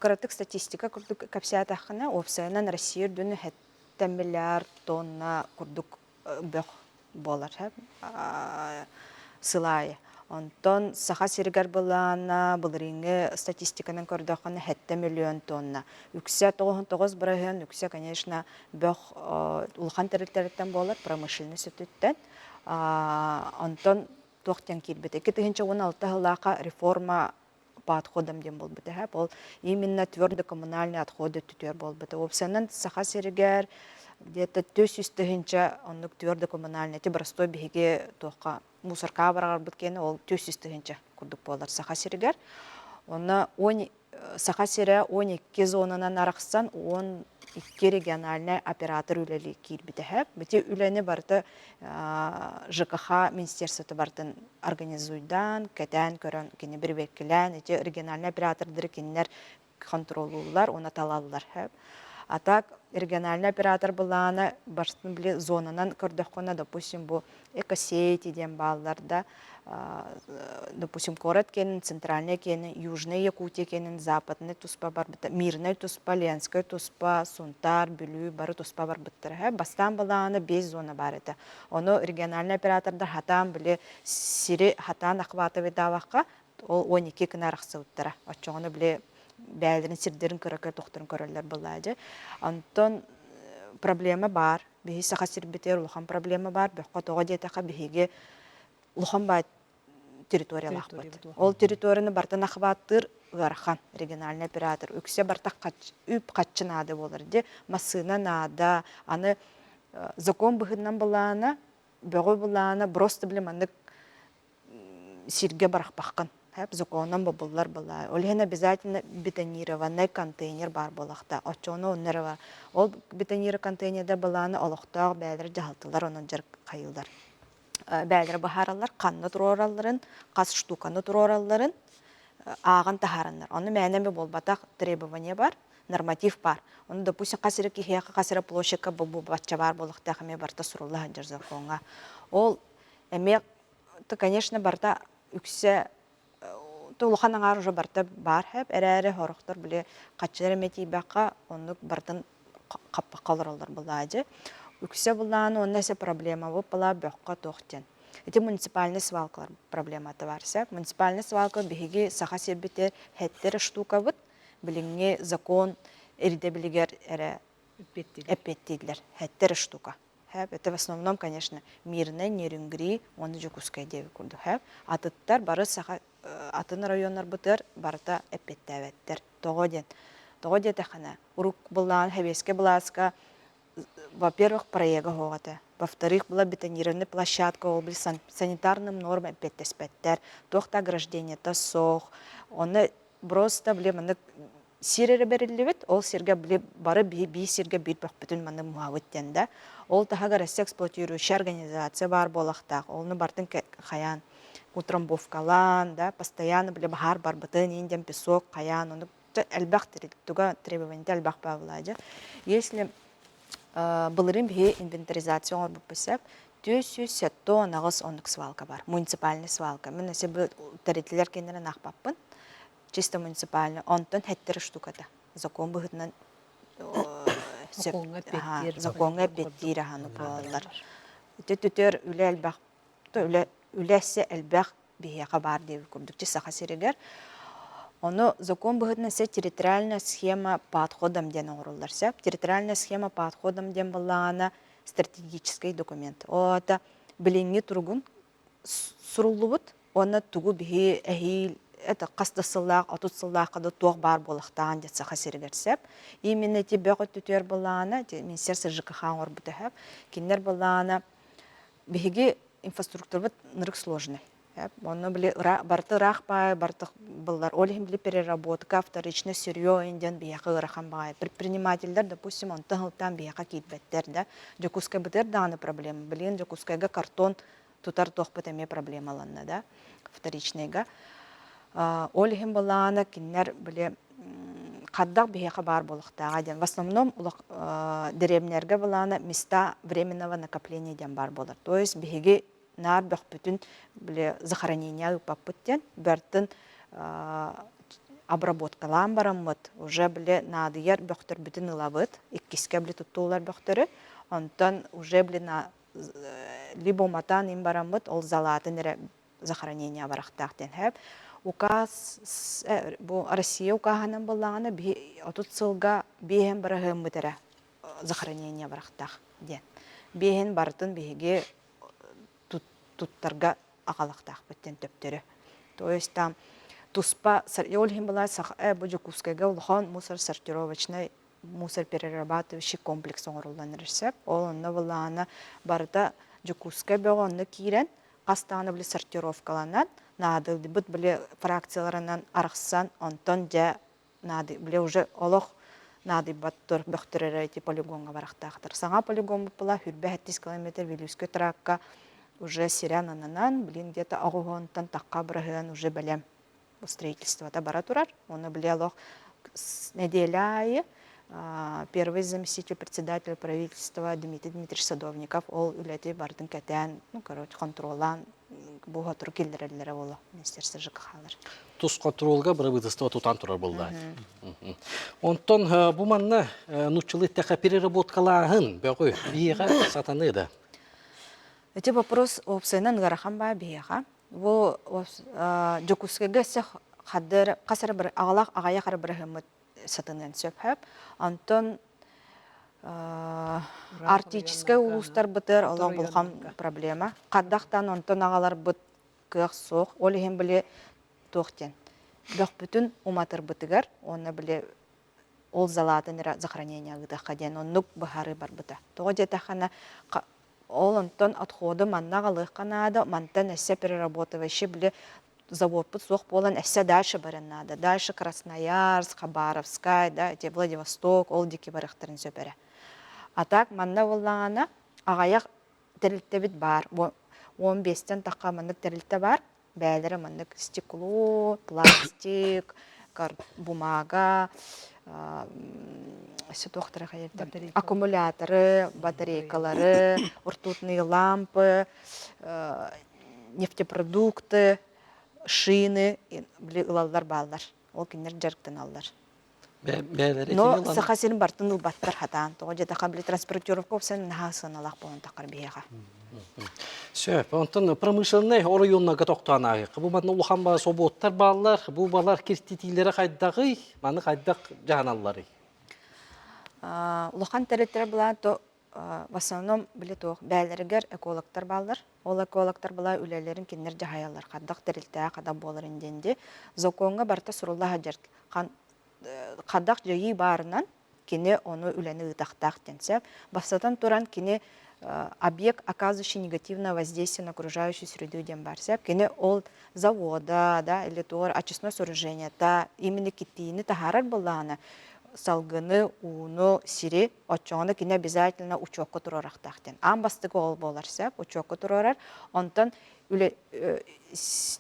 Кыратык статистика курдук кэпсээтэххинэ, уопсайынан Россия үрдүн 7 миллиард тонна курдук бөх буолар сыл аайы. Онтон Саха сиригэр былаана былырыыҥҥы статистиканан көрдөххүнэ 7 миллион тонна. Үксэ 99% үксэ, конечно, бөх улахан тэрилтэриттэн буолар, промышленность өттүттэн. Онтон туох диэн киирбитэ. 2016 сыллаахха реформа по отходам диэн буолбута һэ. Ол именно твердо коммунальные отходы өттүтүгэр буолбута. Уопсайынан Саха сиригэр где-то 400 тыһыынча оннук твердо коммунальный ити простой биһиги туохха мусоркаҕа барарбыт киэнэ ол 400 тыһыынча курдук буолар Саха сиригэр. Онно он Саха сирэ 12 зонанан арахсан 12 региональный оператор үлэлии киирбитэ һэ. Бити үлэни барыта ЖКХ министерствота барытын организуйдаан, кэтээн көрөн, кини бирибиэккилээн, ити региональный оператордары кинилэр контроллууллар уонна талаллар. А так региональный оператор былаана барытын били зонанан көрдөххүнэ, допустим, бу экосети диэн бааллар да, допустим, куорат киэнин, центральный киэнин, Южная Якутия киэнин, Западный туспа барбыта, Мирный туспа, Ленскэй туспа, Сунтаар, Бүлүү бары туспа барбыттара. Бастаан былаана 5 зона баар этэ. Ону региональный оператордар хатаан били сири хатаан охватывайдаабакка. Ол 12 гына арахсыбыттара. Оччоҕуна били бэйэлэрин сирдэрин кыра-кыра тохторун көрөллөр былаадьы. Онтон проблема баар. Биһи саха сирбитигэр улахан проблема баар. Бөххө тоҕо диэтэхэ биһиги улахан баай территориялаахпыт. Ол территорияны бартан охваттыыр ыарахан региональный оператор. Үксэ барта үп хаччы наада буолар ди. Массыына наада. Аны закон быһыынан былаана, бөҕү былаана просто били маннык сиргэ барахпаххын. Законом бобуллар была. Ол иһин обязательно бетонированный контейнер баар буолахта. Оччону онно эрэ бар. Ол бетонированный контейнерда былааны олохтоох бэйэлэр дьаһалтылар онон дьарык хайыылар. Бэйэлэрэ быһаараллар ханна туруоралларын, хас штуканы туруоралларын ааҕан таһаараннар. Ону мээнэ эмэ буолбатах требование бар, норматив бар. Ону, допустим, хас эрэ киһиэхэ, хас эрэ площадька бу бачча баар буолуохтаах эмиэ барыта сурулла сылдьар закоҥҥа. Ол эмиэ, то, конечно, барыта үксэ улахан аҥаар уже барыта баар хэп, эрээри сорохтор били хаччылар эмэ тиийбэххэ оннук барытын хаппахха олороллор былаадьы. Үксэ былаан уонна эсэ проблема была бөххө туох диэн. Ити муниципальный свалкалар проблемата бар сөп. Муниципальный свалка биһиги Саха сирбитигэр хэттэр штукабыт билиҥҥи закон ирдэбилигэр эрэ эппиэттииллэр. Хэттэр штука. Это в основном, конечно, Мирный, Нерюнгри уонна Дьокуускай диэби курдук. Атыттар бары саха атын районнарбытыгар барыта эппиэттээбэттэр. Тоҕо диэн? Тоҕо диэтэххинэ, урук былаан Сэбиэскэй былааска во-первых, проега суох этэ. Во-вторых, была бетонированная площадка, ол били санитарным норм эппиэттэспэттэр, туох да ограждениета суох. Онно просто били маннык сир эрэ бэриллибит, ол сиргэ били бары биир сиргэ биир бөхпүтүн маннык муһабыт диэн да. Ол таһыгар Россия эксплуатирующая организация баар буолахтаах. Олну бартын хайаан утрамбовкалаан, да, постоянно били баһаар барбытын, индиан песок хайаан, ону элбэх туга требованиета элбэх баабылаадьа. Если былырыын биһи инвентаризация оҥорбуппут сөп, 478 оннук свалка бар, муниципальный свалка. Мин өсө бу тэрилтэлэр кэннэрин аахпаппын. Чисто муниципальный. Онтон хэттэр штуката. Закон быһыытынан закоҥҥа эппиэттиир аһаны буолаллар. Ити түтөр үлэ элбэх үлэ үлэсэ элбэх биһиэхэ баар диэбит курдук Саха сиригэр. Ону закон быһыытынан сэ территориальная схема по отходам диэн оҥоруллар сөп. Территориальная схема по отходам диэн буоллаҕына стратегический документ. Ол это билиҥҥи туругун суруллубут уонна тугу биһи эһиил это хас да сыллаах, 30 сыллаахха да туох баар буолахтаан диэн Саха сиригэр сөп. Именно ити бөх өттүтүгэр былаана, министерство ЖКХ оҥорбута сөп. Кинилэр былаана биһиги инфраструктурабыт нырык сложный. Онно били барыта ыраах баай, барыта быллар. Ол иһин били переработка, вторичное сырье диэн биһиэхэ ыарахан баҕайы. Предпринимателлэр, допустим, онтон сылтаан биһиэхэ киирбэттэр да. Дьокуускайбытыгар даҕаны проблема. Билигин Дьокуускайга картон тутар туохпут эмиэ проблемаланна да, вторичныйга. Ол иһин былаана кинилэр били хардах биһиэхэ баар буолуохтааҕа диэн. В основном дэриэбинэлэргэ былаана места временного накопления диэн баар буолар. То есть биһиги наар бөхпүтүн били захоронение ыыппаппыт диэн бэртин обработкалаан бараммыт уже били наадыйар бөхтөрбүтүн ылабыт иккискэ били туттуулар бөхтөрү онтон уже били либо уматан им бараммыт ол залаатын эрэ захоронение барахтаах диэн хэп указ бу Россия укааһынан буоллаҕына биһи 30 сылга биэһин быраһыаммыт эрэ захоронение барахтаах диэн биэһин барытын биһиги туттарга аҕалахтаахпыт диэн төптөрү то есть там туспа ол иһин была бу Дьокуускайга улахан мусор сортировочный мусор перерабатывающий комплекс оҥоруллан эрэр сөп. Ол онно былаана барыта Дьокуускай бөҕө онно киирэн, хас даҕаны били сортировкаланан, наадыллыбыт били фракцияларынан арахсан, онтон дьэ наады били уже олох наадыйбаттар бөхтөр эрэ ити полигоҥҥа барахтаахтар. Саҥа полигон была хүрбэ 7 километр Вилюйскай тракка уже сирэн ананан, блин где-то оҕуһуонтан тахха быраһыан уже бэлэм строительствота бара турар. Оны били олох неделя аайы первый заместитель председателя правительства Дмитрий Дмитриевич Садовников ол үлэти бардын кэтээн, ну, короче, контроллаан бу хотору киллэрэллэрэ буолуо министерство ЖКХ-лар. Тус контролга бырабыыталыстыба тутан турар буолла. Онтон бу манна нуччалыы эттэххэ переработкалааһын бөҕү биһиэхэ сатаныы да? Эти вопрос уопсайынан ыарахан баа биһиэхэ. Бу Дьокуускайга өссө хадыр хас эрэ аҕалаах аҕайах эрэ бырыһыммыт сатаныан сөп хөп. Онтон арктическай улуустарбытыгар олох улахан проблема. Хардахтан онтон аҕаларбыт кыах суох. Ол иһин били туох диэн бөхпүтүн уматырбытыгар уонна били ол залаатын эрэ захоронение ыытыахха диэн оннук быһаарыы барбыта. Тоҕо диэтэххинэ ол онтон отходу манна аҕалыахха наада, мантан өссө перерабатывающий били заводпут суох буолан өссө дальше баран наада. Дальше Красноярск, Хабаровскай, да, эти Владивосток, ол диэки барыахтарын сөп эрэ. А так манна буоллаҕына аҕайах тэрилтэбит баар. 15-тэн тахха маннык тэрилтэ баар. Бээлэрэ маннык стекло, пластик, бумага, өссө туохтара хайырда аккумуляторы, батарейкалары, ртутные лампы, нефтепродукты, шины били ылаллар бааллар. Ол кинилэр дьарыктаналлар. Но Саха сирин бартын ылбаттар хатаан. Тоҕо диэтэххэ, били транспортировка опсен наһаа сыаналаах буолан таххар биһиэхэ. Сөп. Онтон промышленнай оройуоннарга тохтоон ааһыахха. Бу манна улахан ба собуоттар бааллар. Бу балар киртитиилэрэ хайдаҕый? Маны хайдах дьаһаналларый? Улахан тэрилтэлэр былаан то в основном били туох бээлэригэр экологтар бааллар. Ол экологтар была үлэлэрин кинилэр дьаһайаллар. Хардах тэрилтэҕэ хадах буоларын диэн ди. Законҥа барыта сурулла сылдьар. Хадах дьайыы баарынан кини ону үлэни ыытахтаах диэн сөп. Бастатан туран кини объект, оказывающий негативное воздействие на окружающую среду диэн баар сөп. Кини ол завода да или туор очистное сооружениета именно киттиини таһаарар буоллаҕына салгыны, ууну, сири оччоҕуна кини обязательно учуокка туруорахтаах диэн. Аан бастакы ол буолар сөп, учуокка туруорар. Онтон үлэ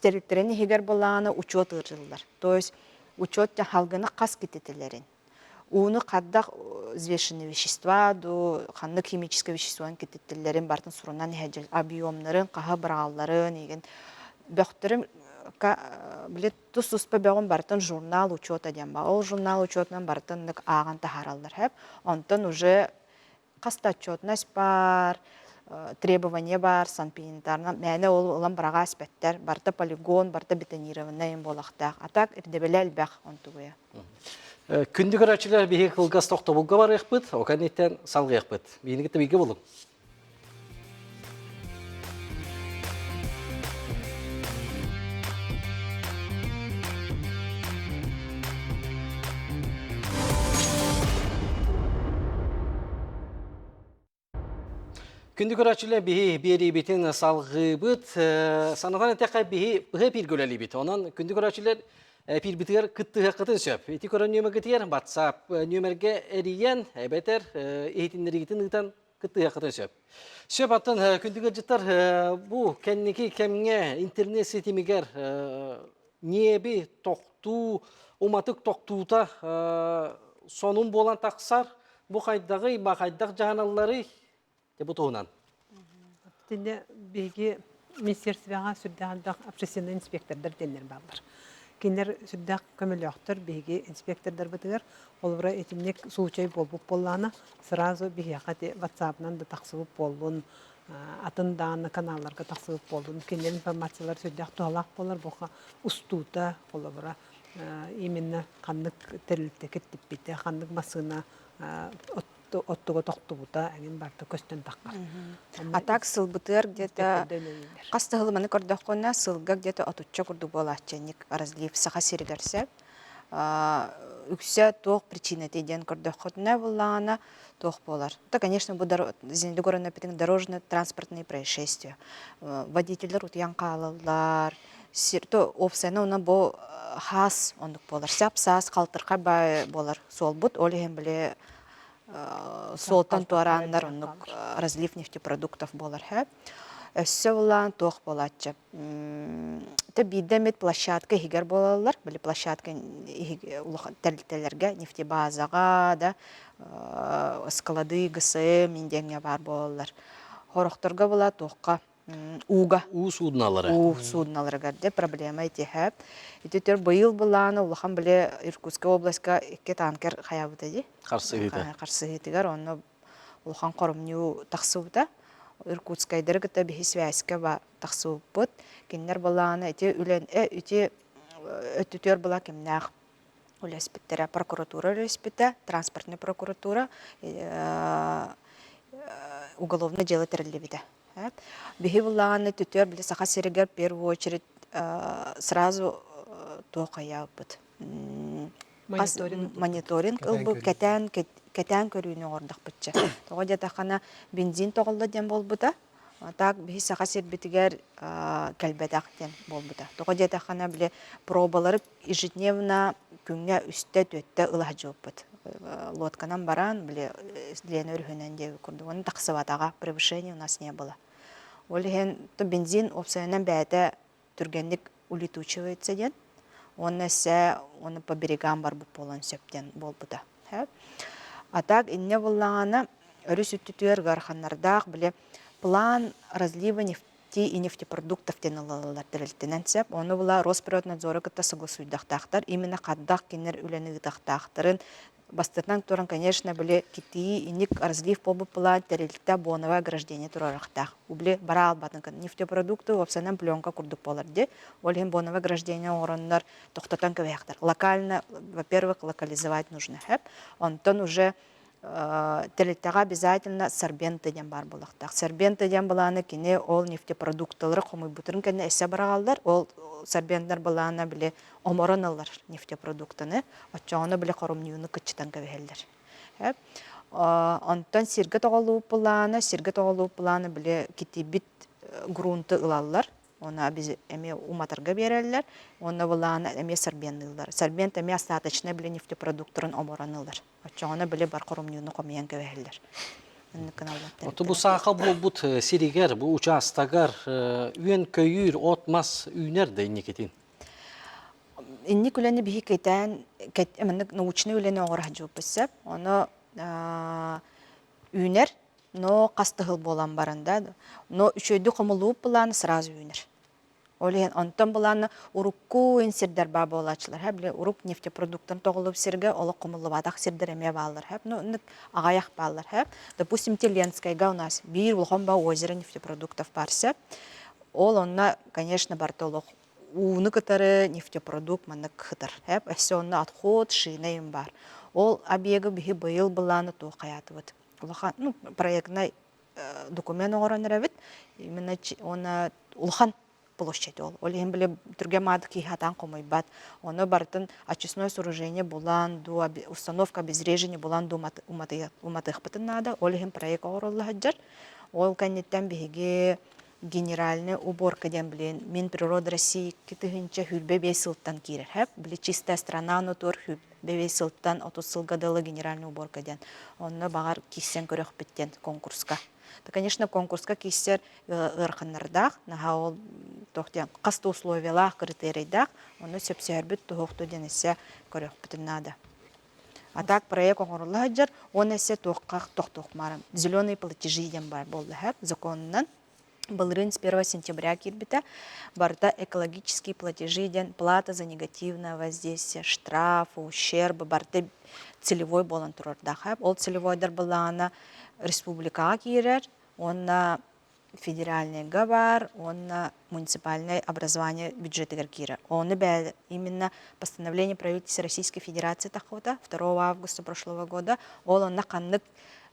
тэрилтэрин иһигэр буоллаҕына учуот ыытыллар. То есть учуот халгыны хас кититилэрин ууну хардах взвешенные вещества ду ханнык химическое веществоны кититтиллэрин бартын сурунан иһэ объемнарын хаһа быраҕалларын игин бөхтөрүн били тус-туспа бөҕүн барытын журнал учета диэн баар. Ол журнал учетунан барытын ааҕан таһаараллар хэп. Онтон уже хас да отчетность баар, требование баар, санпинитарна мээнэ ол ылан быраҕа испэттэр. Барыта полигон, барыта бетонированный буолахтаах. А так ирдэбилэ элбэх онтугуйа. Күндү көрөөччүлэр биһиги кылгас тохтобулга барыахпыт, ол кэнниттэн салгыахпыт. Биһини кытта бииргэ булуҥ. Күндү көрөөччүлэр, биһи биэриибитин салҕыыбыт. Санатан эттэххэ, биһи быһа эпииргэ үлэлиибит. Онон күндү көрөөччүлэр эпиирбитигэр кыттыһыаххытын сөп. Ити көрөн нүөмэргитигэр WhatsApp нүөмэргэ эрийэн, эбэтэр иһитиннэриигитин ыытан кыттыһыаххытын сөп. Сөп аттан күндү ыалдьыттар бу кэнники кэмҥэ интернет ситимигэр ньиэби тохтуу, уматык тохтуута сонун буолан тахсар. Бу хайдаҕый, ба хайдах дьаһаналларый? Бу туһунан. Итиннэ биһиги министерствоҕа сүрдээх элбэх общественнай инспектордар диэннэр бааллар. Кинилэр сүрдээх көмөлөөхтөр биһиги инспектордарбытыгар. Холобура, итинник случай буолбут буоллаҕына, сразу биһиэхэ ити ватсапынан да тахсыбыт буоллун, атын даҕаны каналларга тахсыбыт буоллун, кинилэр информациялар сүрдээх туһалаах буолар. Бука устуута, холобура, именно ханнык тэрилтэ киртиппитэ, ханнык массыына оттуга тохтубута эҥин барыта көстөн таххар. А так сылбытыгар где-то хас да сыл маны көрдөххүнэ сылга где-то отучча курдук буолааччы разлив Саха сиригэр сөп. Үксэ туох причинэтий диэн көрдөххүтүнэ буллаҕына туох буолар. Это, конечно, бу эппитиҥ дорожно-транспортные происшествия. Водителлэр утуйан хаалаллар, сир то уопсайынан онон бу хаас оннук буолар. Сап-саас халтырхай баай буолар суолбут. Ол иһин били суолтан туорааннар оннук разлив нефтепродуктов буолар һэ. Өссө булаан туох буолааччы. Тэ биирдэ эмит площадка иһигэр буолаллар. Били площадка улахан тэрилтэлэргэ нефтебазаҕа да склады ГСМ диэҥҥэ баар буолаллар. Хорохторго була туохха ууга уу суудуналары уу суудуналарыгар де проблема итиһэ ити төр быйыл былаана улахан биле Иркутскай областька икки танкер хаябыта ди харсыһыыта харсыһыытыгар онно улахан хоромньу тахсыбыта. Иркутскайдары кытта биһи связька тахсыбыппыт. Кинилэр былаана ити үлэн ити өттүтүөр была кимнээх үлэспиттэрэ. Прокуратура үлэспитэ, транспортнай прокуратура уголовное дело тэриллибитэ. Биһи былааны түтүөр били Саха сиригэр в первую очередь сразу туох хайаабыт мониторинг ылбыт кэтээн кэтээн көрүүнү оҥордохпутча. Тоҕо диэтэххинэ бензин тоҕолло диэн буолбута. Так биһи Саха сирбитигэр кэлбэтэх диэн буолбута. Тоҕо диэтэххинэ били пробалары ежедневно күҥҥэ үстэ түөттэ ыла сылдьыбыппыт. Лодканан баран били Лена өрүһүнэн диэбит курдук. Оны тахсыбатаҕа, превышения у нас не было. Ол иһин бензин уопсайынан бэйэтэ түргэнник улетучивается диэн уонна өссө оны по берегам барбыт буолан сөп диэн буолбута. А так инньэ буоллаҕына өрүс үттүтүгэр ыараханнардаах били план разлива нефти и нефтепродуктов диэн ылаллар тэрилтэнэн сөп. Ону була Росприроднадзору кытта согласуйдахтаахтар. Именно хаддах кинилэр үлэни ыытахтаахтарын Бастатан туран, конечно, били китии инник разлив буолбут план тэрилтэ боновое ограждение турарахтаах. Убли бара албатын нефтепродукты уопсанан пленка курдук буолар ди. Ол иһин боновое ограждение оҥороннор тохтотон кэбиһэхтэр. Локально, во-первых, локализовать нужно. Онтон уже тэрилтэҕэ обязательно сорбенты диэн баар буолуохтаах. Сорбенты диэн былааны кини ол нефтепродукталары хомуйбутун кэннэ эссе быраҕаллар. Ол сорбенттар былаана били оморон ылар нефтепродуктаны, оччоҕуна били хоромньуну кыччатан кэбиһэллэр. Онтон сиргэ тоҕолуу плана, сиргэ тоҕолуу плана били китийбит грунты ылаллар, оны эмиэ уматарга биэрэллэр, уонна былаана эмиэ сорбенныыллар. Сорбент эмиэ остаточно били нефтепродуктарын оморон ылар. Оччоҕуна били бар хоромньуну хомуйан кэбиһэллэр. Оту бу сааха буолбут сиригэр, бу учаастагар үөн-көйүүр, от-мас үүнэр да инникитин? Инник үлэни биһи кэтээн, маннык научнай үлэни оҥоро сылдьыбыппыт сөп. Ону үүнэр, но хас да сыл буолан баран да, но үчүгэйдик хомуллубут былааны сразу үүнэр. Ол иһин онтон былааны урукку сирдэр баа буолааччылар, һэ, били урук нефтепродуктан тоҕуллубут сиргэ олох хомуллубатах сирдэр эмиэ бааллар, һэ, ну, аҕайах бааллар, һэ. Допустим, Теленскайга у нас биир улахан ба озеро нефтепродуктов баар сөп. Ол онно, конечно, барыта олох ууну кытары нефтепродукт маннык кытар. Өссө онно отход, шина им бар. Ол объегы биһи быйыл былааны туох хайаатыбыт. Улахан, ну, проектнай документ оҥорон эрэбит. Именно уонна улахан площадь ол. Ол иһин били түргэн маады киһи хатаан хомуйбат. Ону барытын очистное сооружение булан дуу, установка обезвреживания булан дуу уматыахпытын наада. Ол иһин проект оҥоролло сылдьар. Ол кэнниттэн биһиги генеральная уборка диэн билин Минприрода России 2025 сылтан киирэр хэп били чистая страна нотуор 25 сылтан 30 сылга дылы генеральная уборка диэн онно баҕар киирсэн көрөхпүт диэн конкурска да конечно конкурска киирсэр ыараханнардаах наһаа ол туох диэн хас да условиялаах критерийдаах ону сөпсөһөрбүт туһуохту диэн өссө көрүөхпүтүн наада. А так проект оҥорулла сылдьар уонна өссө туохха тохтуохмаарым зеленые платежи диэн баар буолла һэ законунан былырыын с 1 сентября киирбитэ барыта экологические платежи диэн плата за негативное воздействие штрафы ущербы барыта целевой буолан турардаах ол целевойдар былаана республикаҕа киирэр уонна федеральныйга баар уонна муниципальное образование бюджетыгар киирэр. Ону именно постановление правительства Российской Федерации таххыбыта 2 августа прошлого года. Ол онно ханнык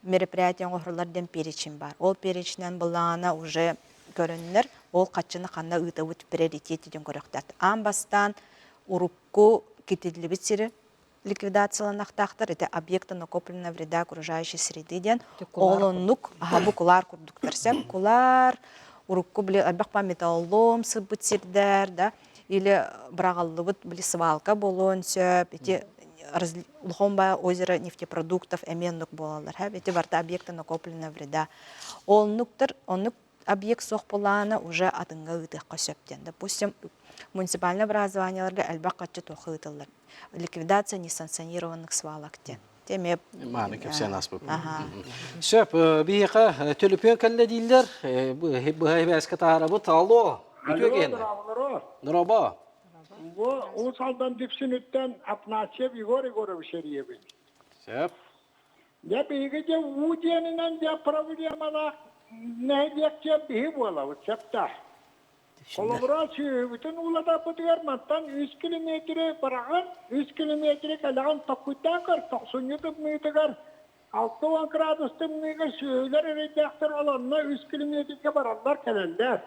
мероприятие оҥоһуллар диэн перечень бар. Ол перечнэн былаана уже көрөннөр, ол хаччыны ханна ыытабыт приоритет диэн көрөхтөт. Аан бастаан урукку китиллибит сири ликвидацияланахтаахтар ити объекты накопленного вреда окружающей среды диэн ол оннук аха бу кулаар курдуктар сөп кулаар урукку били элбэх металлолом сыппыт сирдэр да или быраҕыллыбыт били свалка буолуон сөп ити Лухомба озеро нефтепродуктов эмиэ оннук буолаллар ити барыта объекты накопленного вреда оннуктар оннук объект суох буоллаҕына уже атыҥҥа ыытыахха сөп диэн допустим муниципальное образованиеларга элбэх хаччы туохха ыытыллар ликвидация несанкционированных свалок диэн. Эмиэ Мааны кэпсээн ааспыт. Сөп, биһиэхэ төлөпүөн кэллэ дииллэр. Быһа ибээскэ таһаарабыт. Алло, үтүө киһини. Дорообо. Бу Уус Алдан Дүпсүнүттэн Афанасьев Егор Егорович эрийэбин. Сөп. Дьэ биһиги дьэ уу диэнинэн дьэ проблемалаах. нэһилиэкчэ биһи буолабыт сөптөөх. Холобура, сүөһүбүтүн уулатарбытыгар мантан үс километры быраҕан, үс километры кэлэҕин токкуйдаан көр, тохсунньу тымныытыгар 60 градус тымныыга сүөһүлэр эрэйдээхтэр ол онно үс километрга бараллар-кэлэллэр.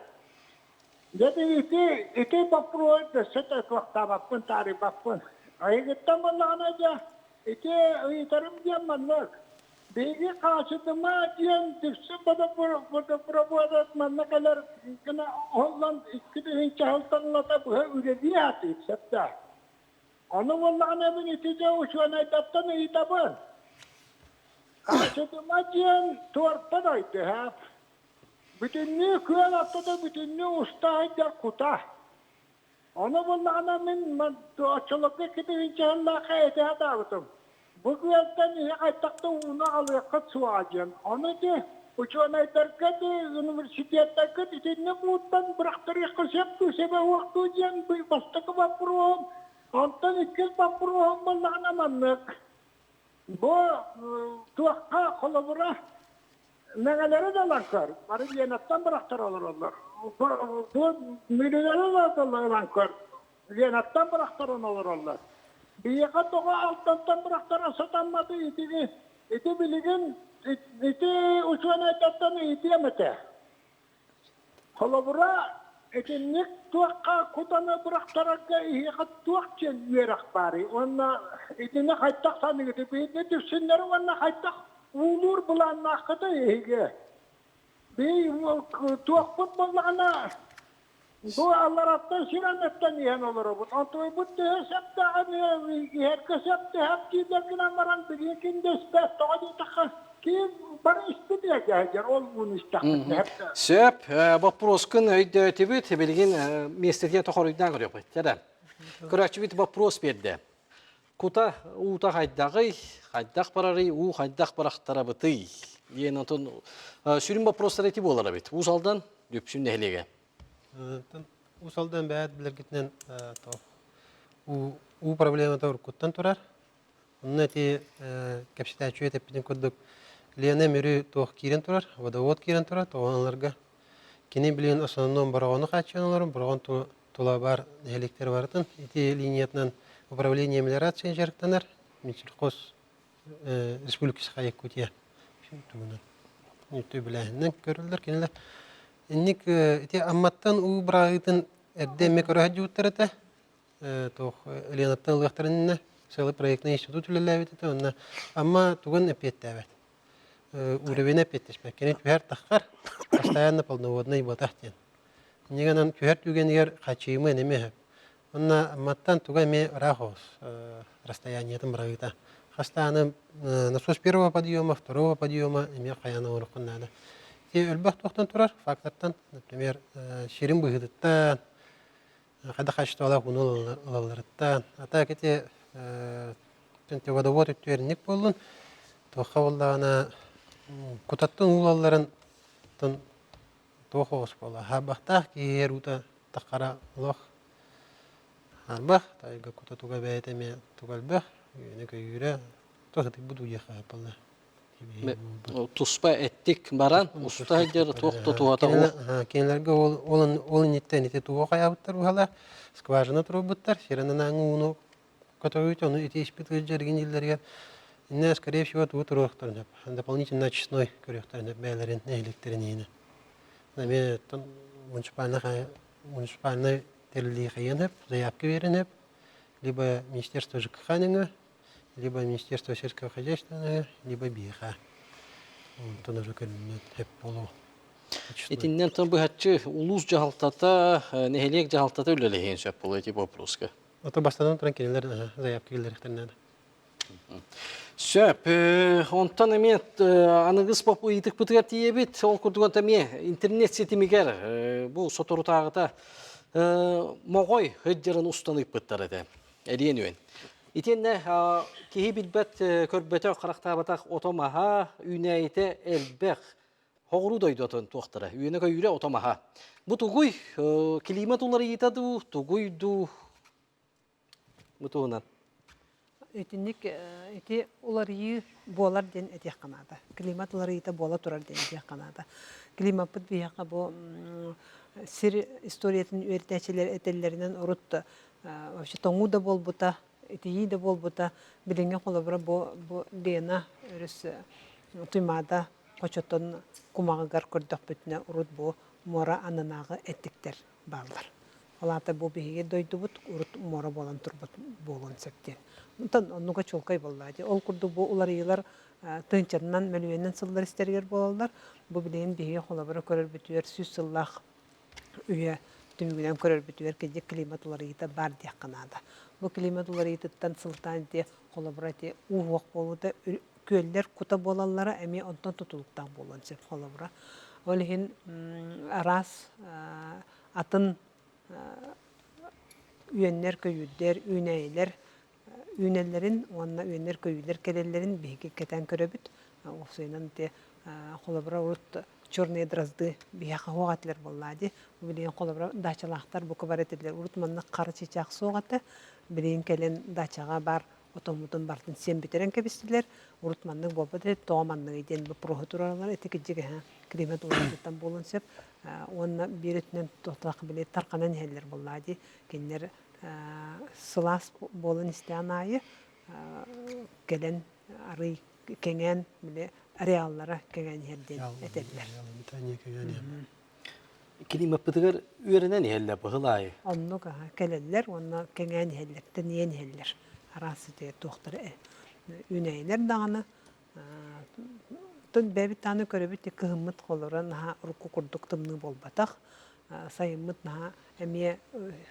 Дьэ ити ити боппуруоһу өссө да туохтаабаппын, таарыйбаппын. Айыгыттан буоллаҕына дьэ ити ыйытарым диэн маннык. Биһиги хаачытыма диэн Дүпсүн бодопроводат манна кэлэр гына оһоллон 2000 сылтан ылата быһа үлэлии сатыыр сөптөөх. Ону буоллаҕына мин ити дьэ учуонайдартан ыйытабын. Хаачытыма диэн туорта дойду һээп. Бүтүннүү күөл аттыда бүтүннүү уста сылдьар кута. Ону буллаҕына мин оччолорго китигинчэһэллээххэ этэ сатаабытым. Бу күөлтэн иһи хайдах да ууну аҕалыаххыт суоҕа диэн. Ону ити учуонайдарга ити университеттарга итинник ууттан бырахтарыахха сөп дуу, сөбө суох дуу диэн бастакы боппуруоһум. Онтон иккис боппуруоһум буоллаҕына маннык. Бу туохха холобура Мэҥэлэри да ылан көр, бары Ленаттан бырахтара олороллор. Бу Мүрүлэри да ылан көр, Ленаттан бырахтаран олороллор. Биһиэхэ тоҕо Алтантан бырахтара сатамматы итини ити билигин ити учуонайдартан ыйытыам этэ. Холобура, итинник туохха кутаны бырахтарарга эһиэхэ туох диэн үөрэх баарый уонна итини хайдах саныыгытый? Биһиги дүпсүннэри уонна хайдах уулуур былааннааххытый эһиги? Биһи туохпут буоллаҕына бу аллараттан сир анныттан иһэн олоробут. Онтуйбут төһө сөптөөҕүн иһэргэ сөп төһөп дииллэр гынан баран билигин ким да испэт. Тоҕо диэтэххэ Киин бары испит эдэр ол ууну истэхпитинэ Сөп, боппуруоскун өйдөөтүбүт, билигин миэстэтигэр тохоруйдаан көрүөхпүт. Чэ Көрөөччүбүт боппуруос биэрдэ. Кута уута хайдаҕый, хайдах барарый, уу хайдах барахтарабытый? Диэн онтон сүрүн боппуруостар ити буолар эбит. Уус Алдан, Дүпсүн нэһилиэгэ. Уус Алдан бэйэт билэргитинэн уу проблемата уруккуттан турар. Онно ити кэпсэтээччи эппитин курдук Лена Мүрү туох киирэн турар, водовод киирэн турар, тоҕо Кини билигин основном Бороҕону хааччыйан олорор, Бороҕон тула баар нэһилиэктэр барытын ити линиятынан управление мелиорация дьарыктанар, Минсельхоз Республика Саха Якутия тугунан үбүлээһининэн көрөллөр кинилэр. Инник ити Амматтан уу бырааһыытын эрдэ эмиэ көрө сылдьыбыттар этэ. Туох Ленаттан ылыахтарын иннинэ сыалы проектный институт үлэлээбит этэ уонна Амма тугун эппиэттээбэт. Уровень эппиэттэспэт. Кини түһэр таххар постоянно полноводный буотах диэн. Иннигэнэн түһэр түгэнигэр хачыымы эмиэ сөп. Уонна Амматтан туга эмиэ ыраах оҕус расстояниетын быраҕыыта. Хастааны насос первого подъема, второго подъема эмиэ хайаан оҥоруоххун наада. Ити өлбөх туохтан турар фактортан, например, сирин быһыытыттан, хайдах хаачыстыбалаах ууну ылалларыттан. А так ити водовод өттүгэр буоллун, туохха буоллаҕына кутаттан уулалларын туох оҕус буолла хаарбахтаах киһи уута таххара олох хаарбах тайга кута туга бэйэтэ эмиэ туга элбэх үөнэ көйүүрэ туох ытыйбыт уу буолла Туспа эттик баран уста сылдьар туох да туһата Кинилэргэ ол ол инниттэн ити тугу хайаабыттар быһалар скважина туруорбуттар сирэнанаҥы ууну көтөҕүүтэ ону ити испит ыалдьар иллэригэр иннэ скорее всего тугу туруохтарын сөп дополнительно очистной көрүөхтэрин сөп бэйэлэрин нэһилиэктэрин иһинэ эмиэ муниципальный муниципальный тэриллии хайыан сөп заявка биэрэн сөп либо министерство ЖКХ нөҥүө либо Министерство сельского хозяйства, либо БИХ. Онтон уже көрүннэн сөп буолуо. Итиннэн тон быһаччы улуус дьаһалтата, нэһилиэк дьаһалтата үлэлэһиэн сөп буолуо ити боппуруоска. Ото бастатан туран кинилэр заявка киллэриэхтэрин Сөп. Онтон эмиэ аныгыс ыйытыкпытыгар тиийэбит. Ол курдук эмиэ интернет ситимигэр бу соторутааҕыта моҕой сылдьарын устан ыыппыттар этэ. Эриэн үөн. Итиэннэ киһи билбэт, көрбөтөх, харахтаабатах ото-маһа, үүнээйитэ элбэх. Хоҕуруу дойдутун туохтара, үөнэ-көйүүрэ ото-маһа. Бу тугуй? Климат уларыйыыта дуу, тугуй дуу? Бу туһунан. Итинник ити уларыйыы буолар диэн этиэххэ наада. Климат уларыйыыта буола турар диэн этиэххэ наада. Климаппыт биһиэхэ бу сир историятын үөрэтээччилэр этэллэринэн урут вообще тоҥуу да буолбута, итийии да буолбута. Билиҥҥи холобура бу, бу Лена өрүс Туймаада хочотун кумаҕыгар көрдөхпүтүнэ урут бу муора аннынааҕы эттиктэр бааллар. Ол аата бу биһиги дойдубут урут муора буолан турбут буолуон сөп диэн. Онтон оннуга чуолкай буоллаа дии. Ол курдук бу уларыйыылар тыһыынчанан, мөлүйүөнүнэн сыллар истэригэр буолаллар. Бу билигин биһиги холобура көрөрбүтүгэр 100 сыллаах үйэ түмүгүнэн көрөрбүтүгэр кырдьык климат уларыйыыта баар диэххэ наада. Бу климат уларыйыытыттан сылтаан ити холобура ити уу-уох буолуута күөллэр кута буолаллара эмиэ онтон тутулуктаах буолуон сөп холобура. Ол иһин араас атын үөннэр-көйүүрдэр, үүнээйилэр үүнэллэрин уонна үөннэр-көйүүрдэр кэлэллэрин биһиги кэтээн көрөбүт. Уопсайынан ити холобура урут черные дрозды биһиэхэ суох этилэр буоллаа дии. Билигин холобура даачалаахтар бука бары этилэр. Урут маннык хара чычаах суох этэ. Билигин кэлэн даачаҕа баар отоммутун барытын сиэн бүтэрэн кэбистилэр. Урут маннык буолбат этэ, тоҕо манныгый диэн боппуруоһу туруораллар. Ити кырдьык эһэ климат уларыйыытыттан буолуон сөп. Уонна биир өттүнэн тохтоох били тарханан иһэллэр буоллаа дии. Кинилэр сылаас буолан истэҕин аайы кэлэн арый кэҥээн били ареаллара кэҥээн иһэр диэн этэллэр. Климаппытыгар үөрэнэн иһэллэр быһылаайы. Оннук кэлэллэр уонна кэҥээн иһэллэр, тэнийэн иһэллэр. Араас ити туохтара үүнээйилэр даҕаны Оттон бэйэбит даҕаны көрөбүт кыһыммыт холоро наһаа урукку курдук тымныы буолбатах. Сайыммыт наһаа эмиэ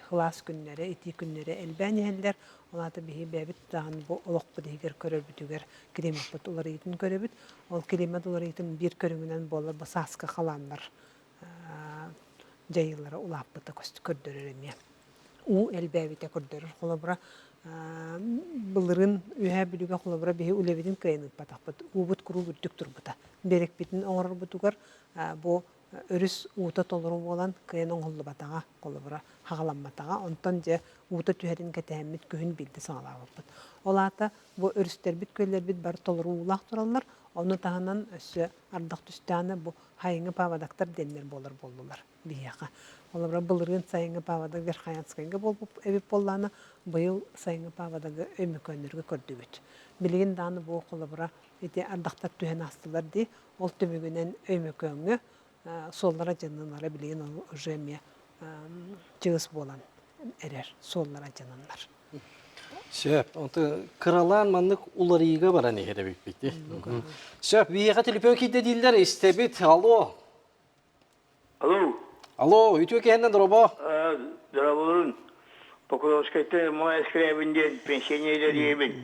сылаас күннэрэ, итии күннэрэ элбээн иһэллэр. Ол аата биһиги бэйэбит даҕаны бу олохпут иһигэр көрөрбүтүгэр климаппыт уларыйыытын көрөбүт. Ол климат уларыйыытын биир көрүҥүнэн буолар бу сааскы халааннар дьайыылара улааппыта көрдөрөр эмиэ. Уу элбээбитэ көрдөрөр. Холобура, былырыын Үөһээ Бүлүүгэ холобура биһи үлэбитин кыайан ыыппатахпыт. Уубут куруук үрдүк турбута. Биэрэкпитин оҥорорбутугар бу өрүс уута толору буолан кыайан оҥоһуллубатаҕа, холобура, хаҕаламматаҕа. Онтон дьэ уута түһэрин кэтэһэммит күһүн биирдэ саҕалаабыппыт. Ол аата бу өрүстэрбит, күөллэрбит бары толору уулаах тураллар. Ону таһынан өссө ардах түстэҕинэ бу хайыҥы паводоктар диэннэр буолар буоллулар биһиэхэ. Холобура, былырыын сайыҥҥы паводок Верхоянскайга буолбут эбит буоллаҕына, быйыл сайыҥҥы паводогы Өймөкөөннөргө көрдүбүт. Билигин даҕаны бу холобура ити ардахтар түһэн аастылар дии, ол түмүгүнэн Өймөкөөҥҥө суоллара дьанналара билигин ол уже эмиэ чыыс буолан эрэр суоллара дьананнар. Сөп. Онто кыралаан маннык уларыйыыга баран иһэр эбиппит. Сөп. Биһиэхэ телефон киирдэ дииллэр, истэбит. Алло. Алло. Алло, үтүө киһиннэн дорообо. Дорооболорун. Покровскайтан Моя Скрябин диэн пенсионер диэбин.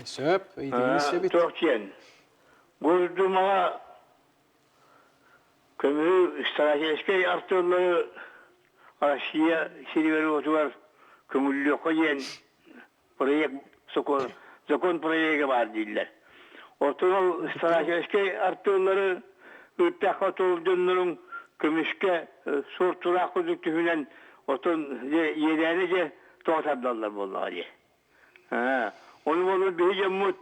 Сөп, ыйытыгын истэбит. Туох диэн. Госдумаҕа көмүһү стратегическай артыаллары Россия сиригэр-уотугар көҥүллүөххэ диэн проект закон, закон проега баар дииллэр. Оттон ол стратегическай артыаллары ыыттахха туох дьоннорун көмүскэ суортураах курдук түһүнэн оттон иэдээни дьэ тоҕо тардаллар буоллаҕа дии. Ону буоллар биһи дьоммут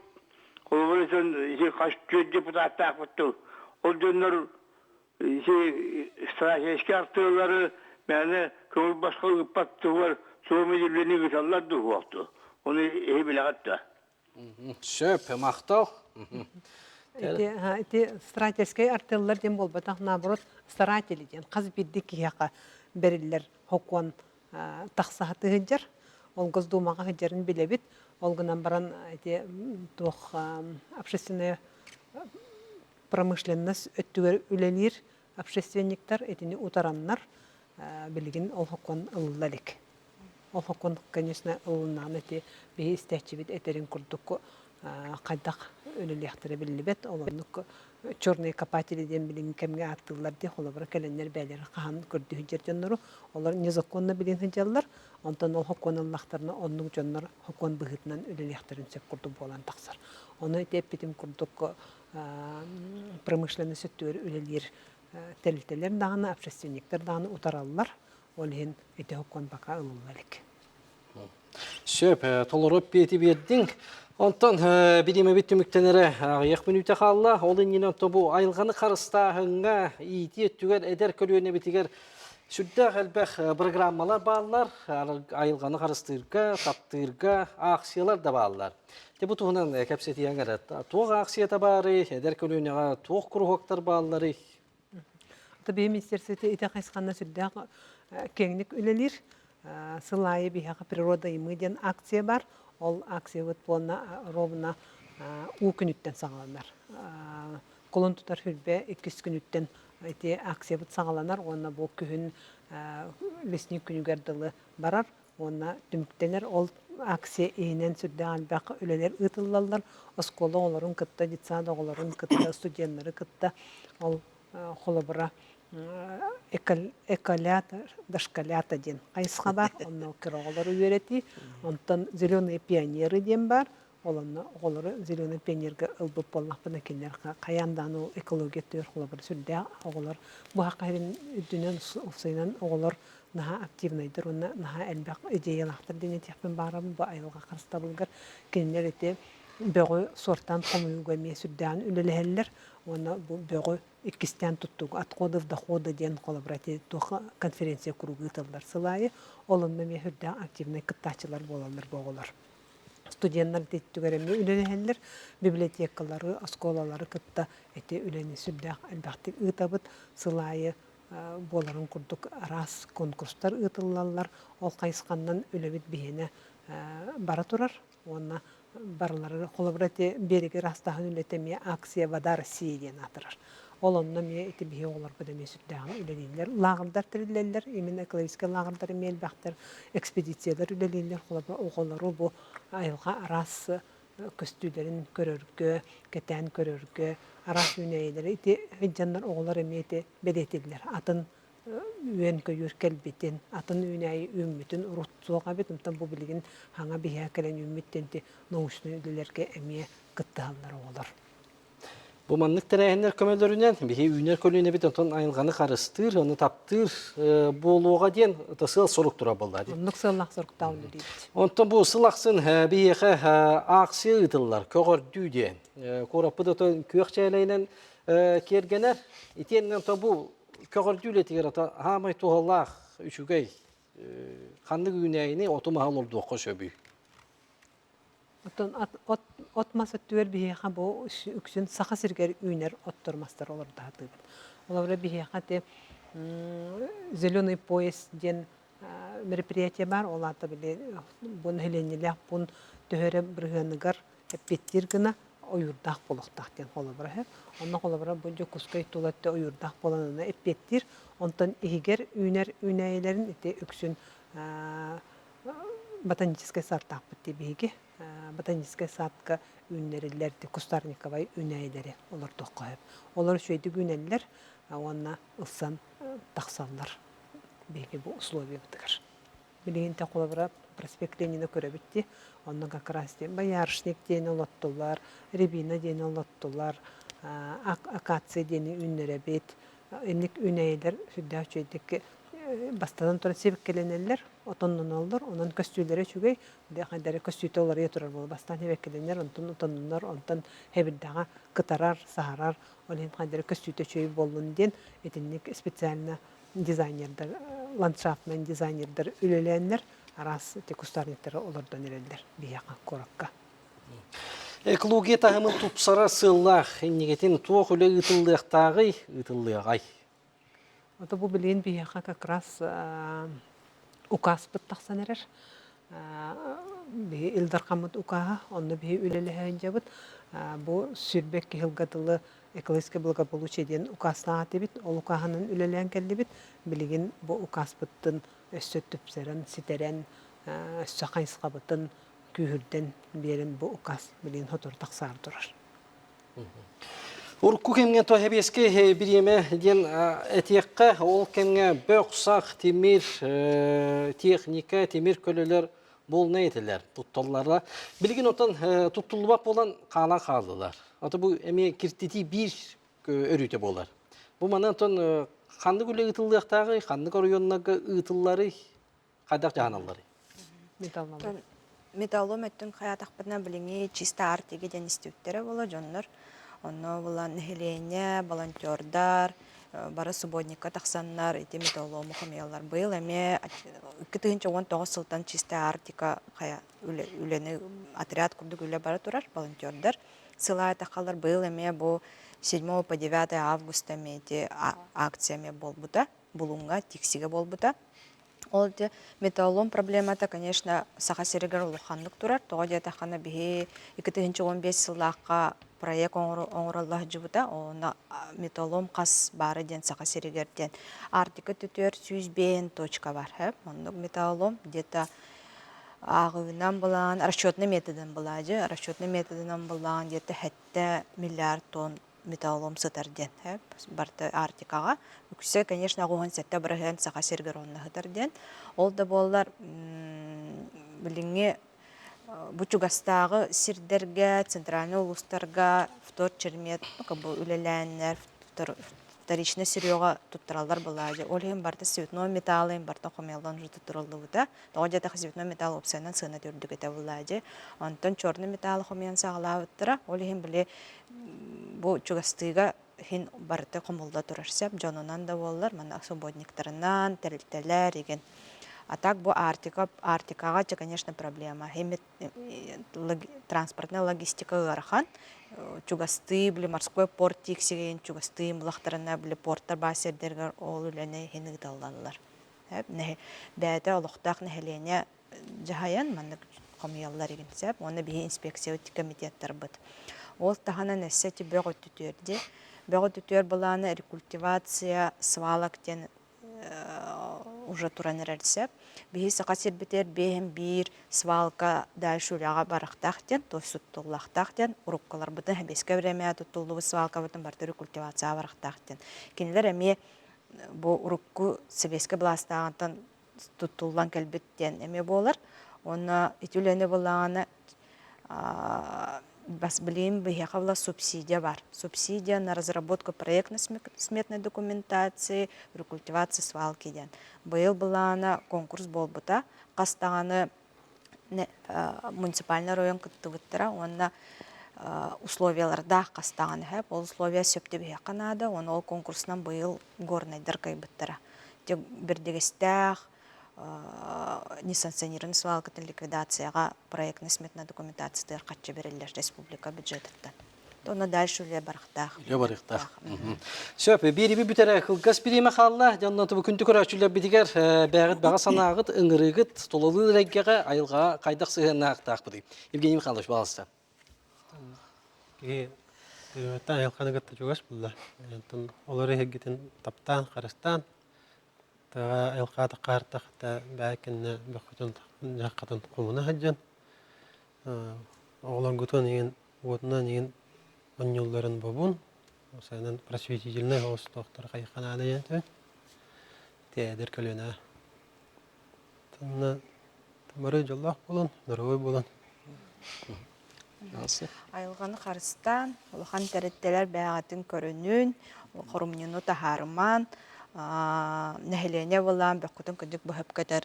холобур ити хас түөрт депутаттаахпыт дуу ол дьоннор ити стратегическай артыаллары мээнэ көҥүл босхо ыыппат туһугар суоми үлэни ыыталлар дуу суох дуу ону эһи билэҕит да Сөп, махтал. Ити, ити стратегическай артыаллар диэн буолбатах, наоборот, старатели диэн хас биирдии киһиэхэ бэриллэр сокуон тахса сылдьар. Ол Госдумаҕа сылдьарын билэбит. Ол гынан баран ити туох общественная промышленность өттүгэр үлэлиир общественниктар итини утараннар билигин ол сокуон ылылла илик. Ол сокуон, конечно, ылыннаҕына ити биһи истээччибит этэрин курдук хайдах үлэлиэхтэрэ биллибэт. Ол оннук черные копатели диэн билиҥҥи кэмҥэ ааттыыллар дии, холобура кэлэннэр бэйэлэрин хаһан көрдүү сылдьар дьоннору, олор незаконно билин сылдьаллар, онтон ол сокуон ыллахтарына оннук дьоннор сокуон быһыытынан үлэлиэхтэрин сөп курдук буолан тахсар. Ону ити эппитим курдук промышленность өттүгэр үлэлиир тэрилтэлэр даҕаны, общественниктар даҕаны утараллар. Ол иһин ити сокуон пока ылылла илик. Сөп, толору эппиэти биэрдиҥ. Онтон бириэмэбит түмүктэнэрэ аҕыйах мүнүүтэ хаалла. Ол иннинэ онтон бу айылҕаны харыстааһыҥҥа, иитии өттүгэр эдэр көлүөнэбитигэр сүрдээх элбэх программалар бааллар. Айылҕаны харыстыырга, таптыырга аахсыйалар да бааллар. Дьэ бу туһунан кэпсэтиэҥ эрэ. Туох аахсыйата баарый, эдэр көлүөнэҕэ туох куруһуоктар баалларый? Ата министерствота ити хайысханан сүрдээх киэҥник үлэлиир. Сыл аайы биһиэхэ «Природа и мы» диэн акция бар. Ол акциябыт буолна ровно уу күнүттэн саҕаланар. Кулун тутар хүрбэ иккис күнүттэн ити акциябыт саҕаланар уонна бу күһүн лесник күнүгэр дылы барар уонна түмүктэнэр. Ол акция иһинэн сүрдээх элбэх үлэлэр ыытыллаллар. Оскуола оҕолорун кытта, детсад оҕолорун кытта, студеннары кытта ол холобура эколята, дошколята диэн хайысха бар. Онно кыра оҕолору үөрэтии. Онтон зеленые пионеры диэн бар. Ол онно оҕолору зеленый пионерга ылбыт буоллахпына кинилэр хайаан даҕаны ол экология өттүгэр холобура сүрдээх оҕолор бу хахайын үрдүнэн уопсайынан оҕолор наһаа активнайдар уонна наһаа элбэх идеялаахтар диэн этиэхпин баҕарабын бу айылҕа харыстабылыгар кинилэр ити бөҕү суортаан хомуйууга эмиэ сүрдээҕин үлэлэһэллэр уонна бу бөҕү иккистээн туттууга отходов дохода диэн холобура ити туох конференция куруук ыытыллар сыл аайы ол онно эмиэ сүрдээх активнай кыттааччылар буолаллар бу оҕолор студеннар ититтигэр эмиэ үлэлэһэллэр библиотекалары оскуолалары кытта ити үлэни сүрдээх элбэхтик ыытабыт сыл аайы буоларын курдук араас конкурстар ыытыллаллар ол хайысханнан үлэбит биһиэнэ бара турар уонна барылары холобура ити биэрэги ыраастааһын үлэтэ эмиэ акция вода России диэн аатырар ол онно эмиэ ити биһи оҕолорбут эмиэ сүрдээҕин үлэлииллэр лааҕырдар тэриллэллэр именно экологическай лааҕырдар эмиэ элбэхтэр экспедициялар үлэлииллэр холобура оҕолору бу айылҕа араас көстүүлэрин көрөргө кэтээн көрөргө араас үүнээйилэри ити сылдьаннар оҕолор эмиэ ити бэлиэтииллэр атын үөн-көйүүр кэлбитин, атын үүнээйи үүммүтүн урут суох эбит, онтон бу билигин хаҥа биһиэхэ кэлэн үүммүт диэн научнай үлэлэргэ эмиэ кыттыһаллар оҕолор. Бу маннык тэрээһиннэр көмөлөрүнэн биһи үүнэр көлүөнэбит онтон айылҕаны харыстыыр, ону таптыыр буолуоҕа диэн сыал сорук турар буолла. Оннук сыаллаах соруктаах үлэлиибит. Онтон бу сыл ахсын биһиэхэ аахсыйа ыытыллар, көҕөрдүү диэн. Куораппыт отон күөх чээлэйинэн киэргэнэр. Итиэннэ онтон бу көҕөрдүү үлэтигэр ата хаамай туһалаах үчүгэй ханнык үүнээйини оту-маһы олордуохха сөбүй? Оттон от, от мас өттүгэр биһиэхэ бу үксүн саха сиригэр үүнэр оттор мастар олордоһатыыбыт. Олору биһиэхэ ити зеленый пояс диэн мероприятие бар. Ол аата били бу нэһилиэнньэлээх пуун төһө эрэ бырыһыаныгар эппиэттиир гына ойуурдаах буолуохтаах диэн холобура үһү. Онно холобура бу Дьокуускай тула өттө ойуурдаах буолан онно эппиэттиир. Онтон иһигэр үүнэр үүнээйилэрин ити үксүн ботаническай саадтаахпыт дии биһиги. Ботаническай саадка үүннэриллэр кустарниковай үүнээйилэри олордуохха сөп. Олор үчүгэйдик үүнэллэр уонна ылсан тахсаллар биһиги бу условиябытыгар. Билигин те холобура проспект Ленина көрөбүт дии. Онно как раз диэн боярышник диэни олоттулар, рябина диэни олоттулар, акация диэни үүннэрэбит. Инник үүнээйилэр сүрдээх үчүгэйдик бастатан туран сибиккэлэнэллэр, отонноноллор, онон көстүүлэрэ үчүгэй, хайдары көстүүтэ уларыйа турар буола. Бастаан сибиккэлэнэр, онтон отоннонор, онтон хэбирдэҕэ кытарар, саһарар, ол иһин хайдары көстүүтэ үчүгэй буоллун диэн итинник специально дизайнердар, ландшафтнай дизайнердар үлэлээннэр араас ити кустарниктары олордон эрэллэр биһиэхэ куоракка. Экология таһымын тупсарар сыаллаах иннигитин туох үлэ ыытыллыахтааҕый, ыытыллыаҕай? Ото бу билигин биһиэхэ как раз укааспыт тахсан эрэр. Биһи Ил Дархаммыт укааһа, онно биһи үлэлэһэ сылдьабыт. Бу сүүрбэ киһилгэ дылы экологическое благополучие диэн укаастаах этибит. Ол укааһынан үлэлээн кэллибит. Билигин бу укааспытын өссө түпсэрэн, ситэрэн, өссө хайысхабытын күүһүрдэн биэрэн бу укаас билигин сотору тахсаары турар. Урукку кэмҥэ Тоһэбиэскэй бириэмэ диэн этиэххэ, ол кэмҥэ бөх-сах, тимир, техника, тимир көлөлөр буолунай этилэр, тутталлара. Билигин оттон туттуллубат буолан хаалан хааллылар. Ата бу эмиэ киртитии биир өрүүтэ буолар. Бу манан оттон ханнык үлэ ыытыллыахтааҕый, ханнык оройуоннарга ыытылларый, хайдах дьаһаналларый? Оттон Металлолом өттүн хайаатахпытына билиҥҥи чисто Арктика диэн истибиттэрэ буолуо дьоннор. Онно буолан нэһилиэнньэ, волонтердар бары субботникка тахсаннар ити металлолому хомуйаллар. Быйыл эмиэ 2019 сылтан чисто Арктика хайа үлэни отряд курдук үлэ бара турар волонтердар. Сыл аайы таххаллар быйыл эмиэ бу 7 по 9 августа эмиэ ити акция эмиэ буолбута. Булуҥҥа, Тиксигэ буолбута. Ол ити металлолом проблемата, конечно, Саха сиригэр улаханнык турар. Тоҕо диэтэххинэ, биһи 2015 сыллаахха проект оҥоролло сылдьыбыта. Онно металлолом хас баара диэн Саха сиригэр диэн Арктика түтүөр 105 точка бар. Оннук металлолом где-то ааҕыынан былаан, расчетный методынан былаадьы, расчетный методынан былаан где-то 7 миллиард тонн металлолом сытар диэн барыта Арктикаҕа. Үксэ, конечно, 87% Саха сиригэр онно сытар диэн. Ол да буоллар, билиҥҥи бу чугастааҕы сирдэргэ, центральнай улуустарга вторчермет, ну, как бы үлэлээннэр, вторичный сырьеҕа туттараллар былаадьы. Ол иһин барыта цветной металл иһин барыта хомуйаллан уже туттарыллыбыта. Тоҕо диэтэххэ цветной металл уопсайынан сыана үрдүк этэ былаадьы. Онтон черный металлы хомуйан саҕалаабыттара. Ол иһин били бу чугастыыга иһин барыта хомулла турар сөп дьонунан да буоллар манна субботниктарынан тэрилтэлэр игин а так бу Арктика Арктикаҕа чэ конечно проблема транспортная логистика ыарахан чугастыы били морской порт тииксигин чугастыы булахтарына били порттар баар сирдэригэр ол үлэни иһин ыыталлаллар бэйэтэ олохтоох нэһилиэнньэ дьаһайан маннык хомуйаллар игин сөп уонна биһи инспекция комитеттарбыт. Ол таһынан өссө ити бөҕө түтүөр дии. Бөҕө түтүөр былаана рекультивация свалок диэн уже туран эрэр сөп. Биһи Саха сирбитигэр биэһин биир свалка дальше үлэҕэ барахтаах диэн, то есть туттуллахтаах диэн, уруккуларбытын сэбиэскэй времяҕа туттуллубут свалкабытын барыта рекультивацияҕа барахтаах диэн. Кинилэр эмиэ бу урукку сэбиэскэй былаастааҕыттан туттуллан кэлбит диэн эмиэ буолар. Уонна ити үлэни буллаҕына бас билим биһиэхэ була субсидия бар. Субсидия на разработку проектно-сметной документации, рекультивации свалки диэн. Быйыл былаана конкурс буолбута. Хас даҕаны муниципальный район кыттыбыттара уонна условиялардаах хас даҕаны сөп. Ол условия сөп түбэһиэххэ наада. Уонна ол конкурсунан быйыл горнайдар кыайбыттара. Бэрдигэстээх несанкционированный свалкатын ликвидацияҕа проектно-сметная документациятыгар харчы бэриллэр республика бюджетыттан. Онно дальше үлэ барыахтаах. Үлэ барыахтаах. Сөп, биириби бүтэрэ кылгас бириэмэ хаалла. Дьонно бу күндү көрөөччүлэрбитигэр бэйэҕит баҕа санааҕыт, ыҥырыыгыт, тулалыыр эйгэҕэ, айылҕаҕа хайдах сыһыаннаахтаахпытый? Евгений Михайлович, пожалуйста. Киһи төрүөттэн айылҕаны кытта чугас булла. Онтон олор эһигитин таптаан, харыстаан, тыаҕа айылҕаата хаартахта бээ кэннэ бөххүтүн дьаххатын хомуна сылдьан, оҕолоргутун игин уотунан игин онньуулларын бобун, сайынан просветительнай оҕустуохтар хайханаана диэн эдэр көлүөнэ Бары дьоллоох буолун, доруобай буолун. Айылҕаны харыстаан, улахан тэрилтэлэр бэйэҕитин көрүнүн, хорумньуну таһаарымаан, нэһилиэнньэ былаан бөххүтүн кырдьык быһып көтөр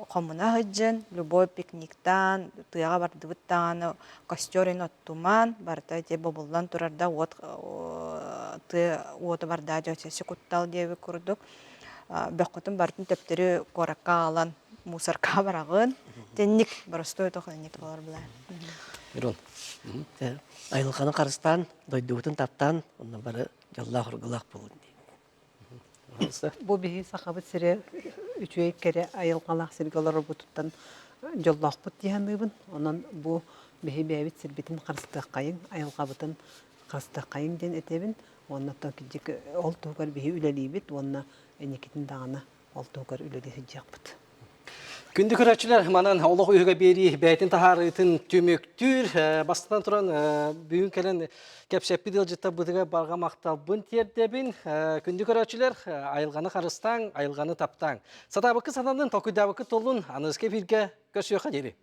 хомуна сылдьын, любой пикниктаан, тыаҕа бардыбыт даҕаны костер ин оттумаан, барыта ити бобуллан турар да уот тыа уоту бардаа дьэ куттал диэбит курдук бөххүтүн барытын төптөрү куоракка аҕалан мусорка бараҕын. Тэнник боростуой тох инник болар була. Мирон. Айылҕаны харыстаан, дойдубутун таптаан, онно бары дьоллоох-ургулаах буолун дии. Бу биһи сахабыт сирэ үчүгэй кэрэ айылҕалаах сиргэ олорорбутуттан дьоллоохпут дии саныыбын. Онон бу биһи бэйэбит сирбитин харыстыаххайыҥ, айылҕабытын харыстыаххайыҥ диэн этэбин. Уонна оттон кырдьык ол туһугар биһи үлэлиибит уонна инникитин даҕаны ол туһугар үлэлии сылдьыахпыт. Күндү көрөөччүлэр, манан олох үһүгэ биэрии бэйэтин таһаарыытын түмүктүүр. Бастатан туран, бүгүн кэлэн кэпсэппит ыалдьыттарбытыгар барҕа махталбын тиэрдэбин. Күндү көрөөччүлэр, айылҕаны харыстааҥ, айылҕаны таптааҥ. Сатаабыккыт сатанын, толкуйдаабыккыт толлун, аныгыскы эфиргэ көрсүөххэ диэри.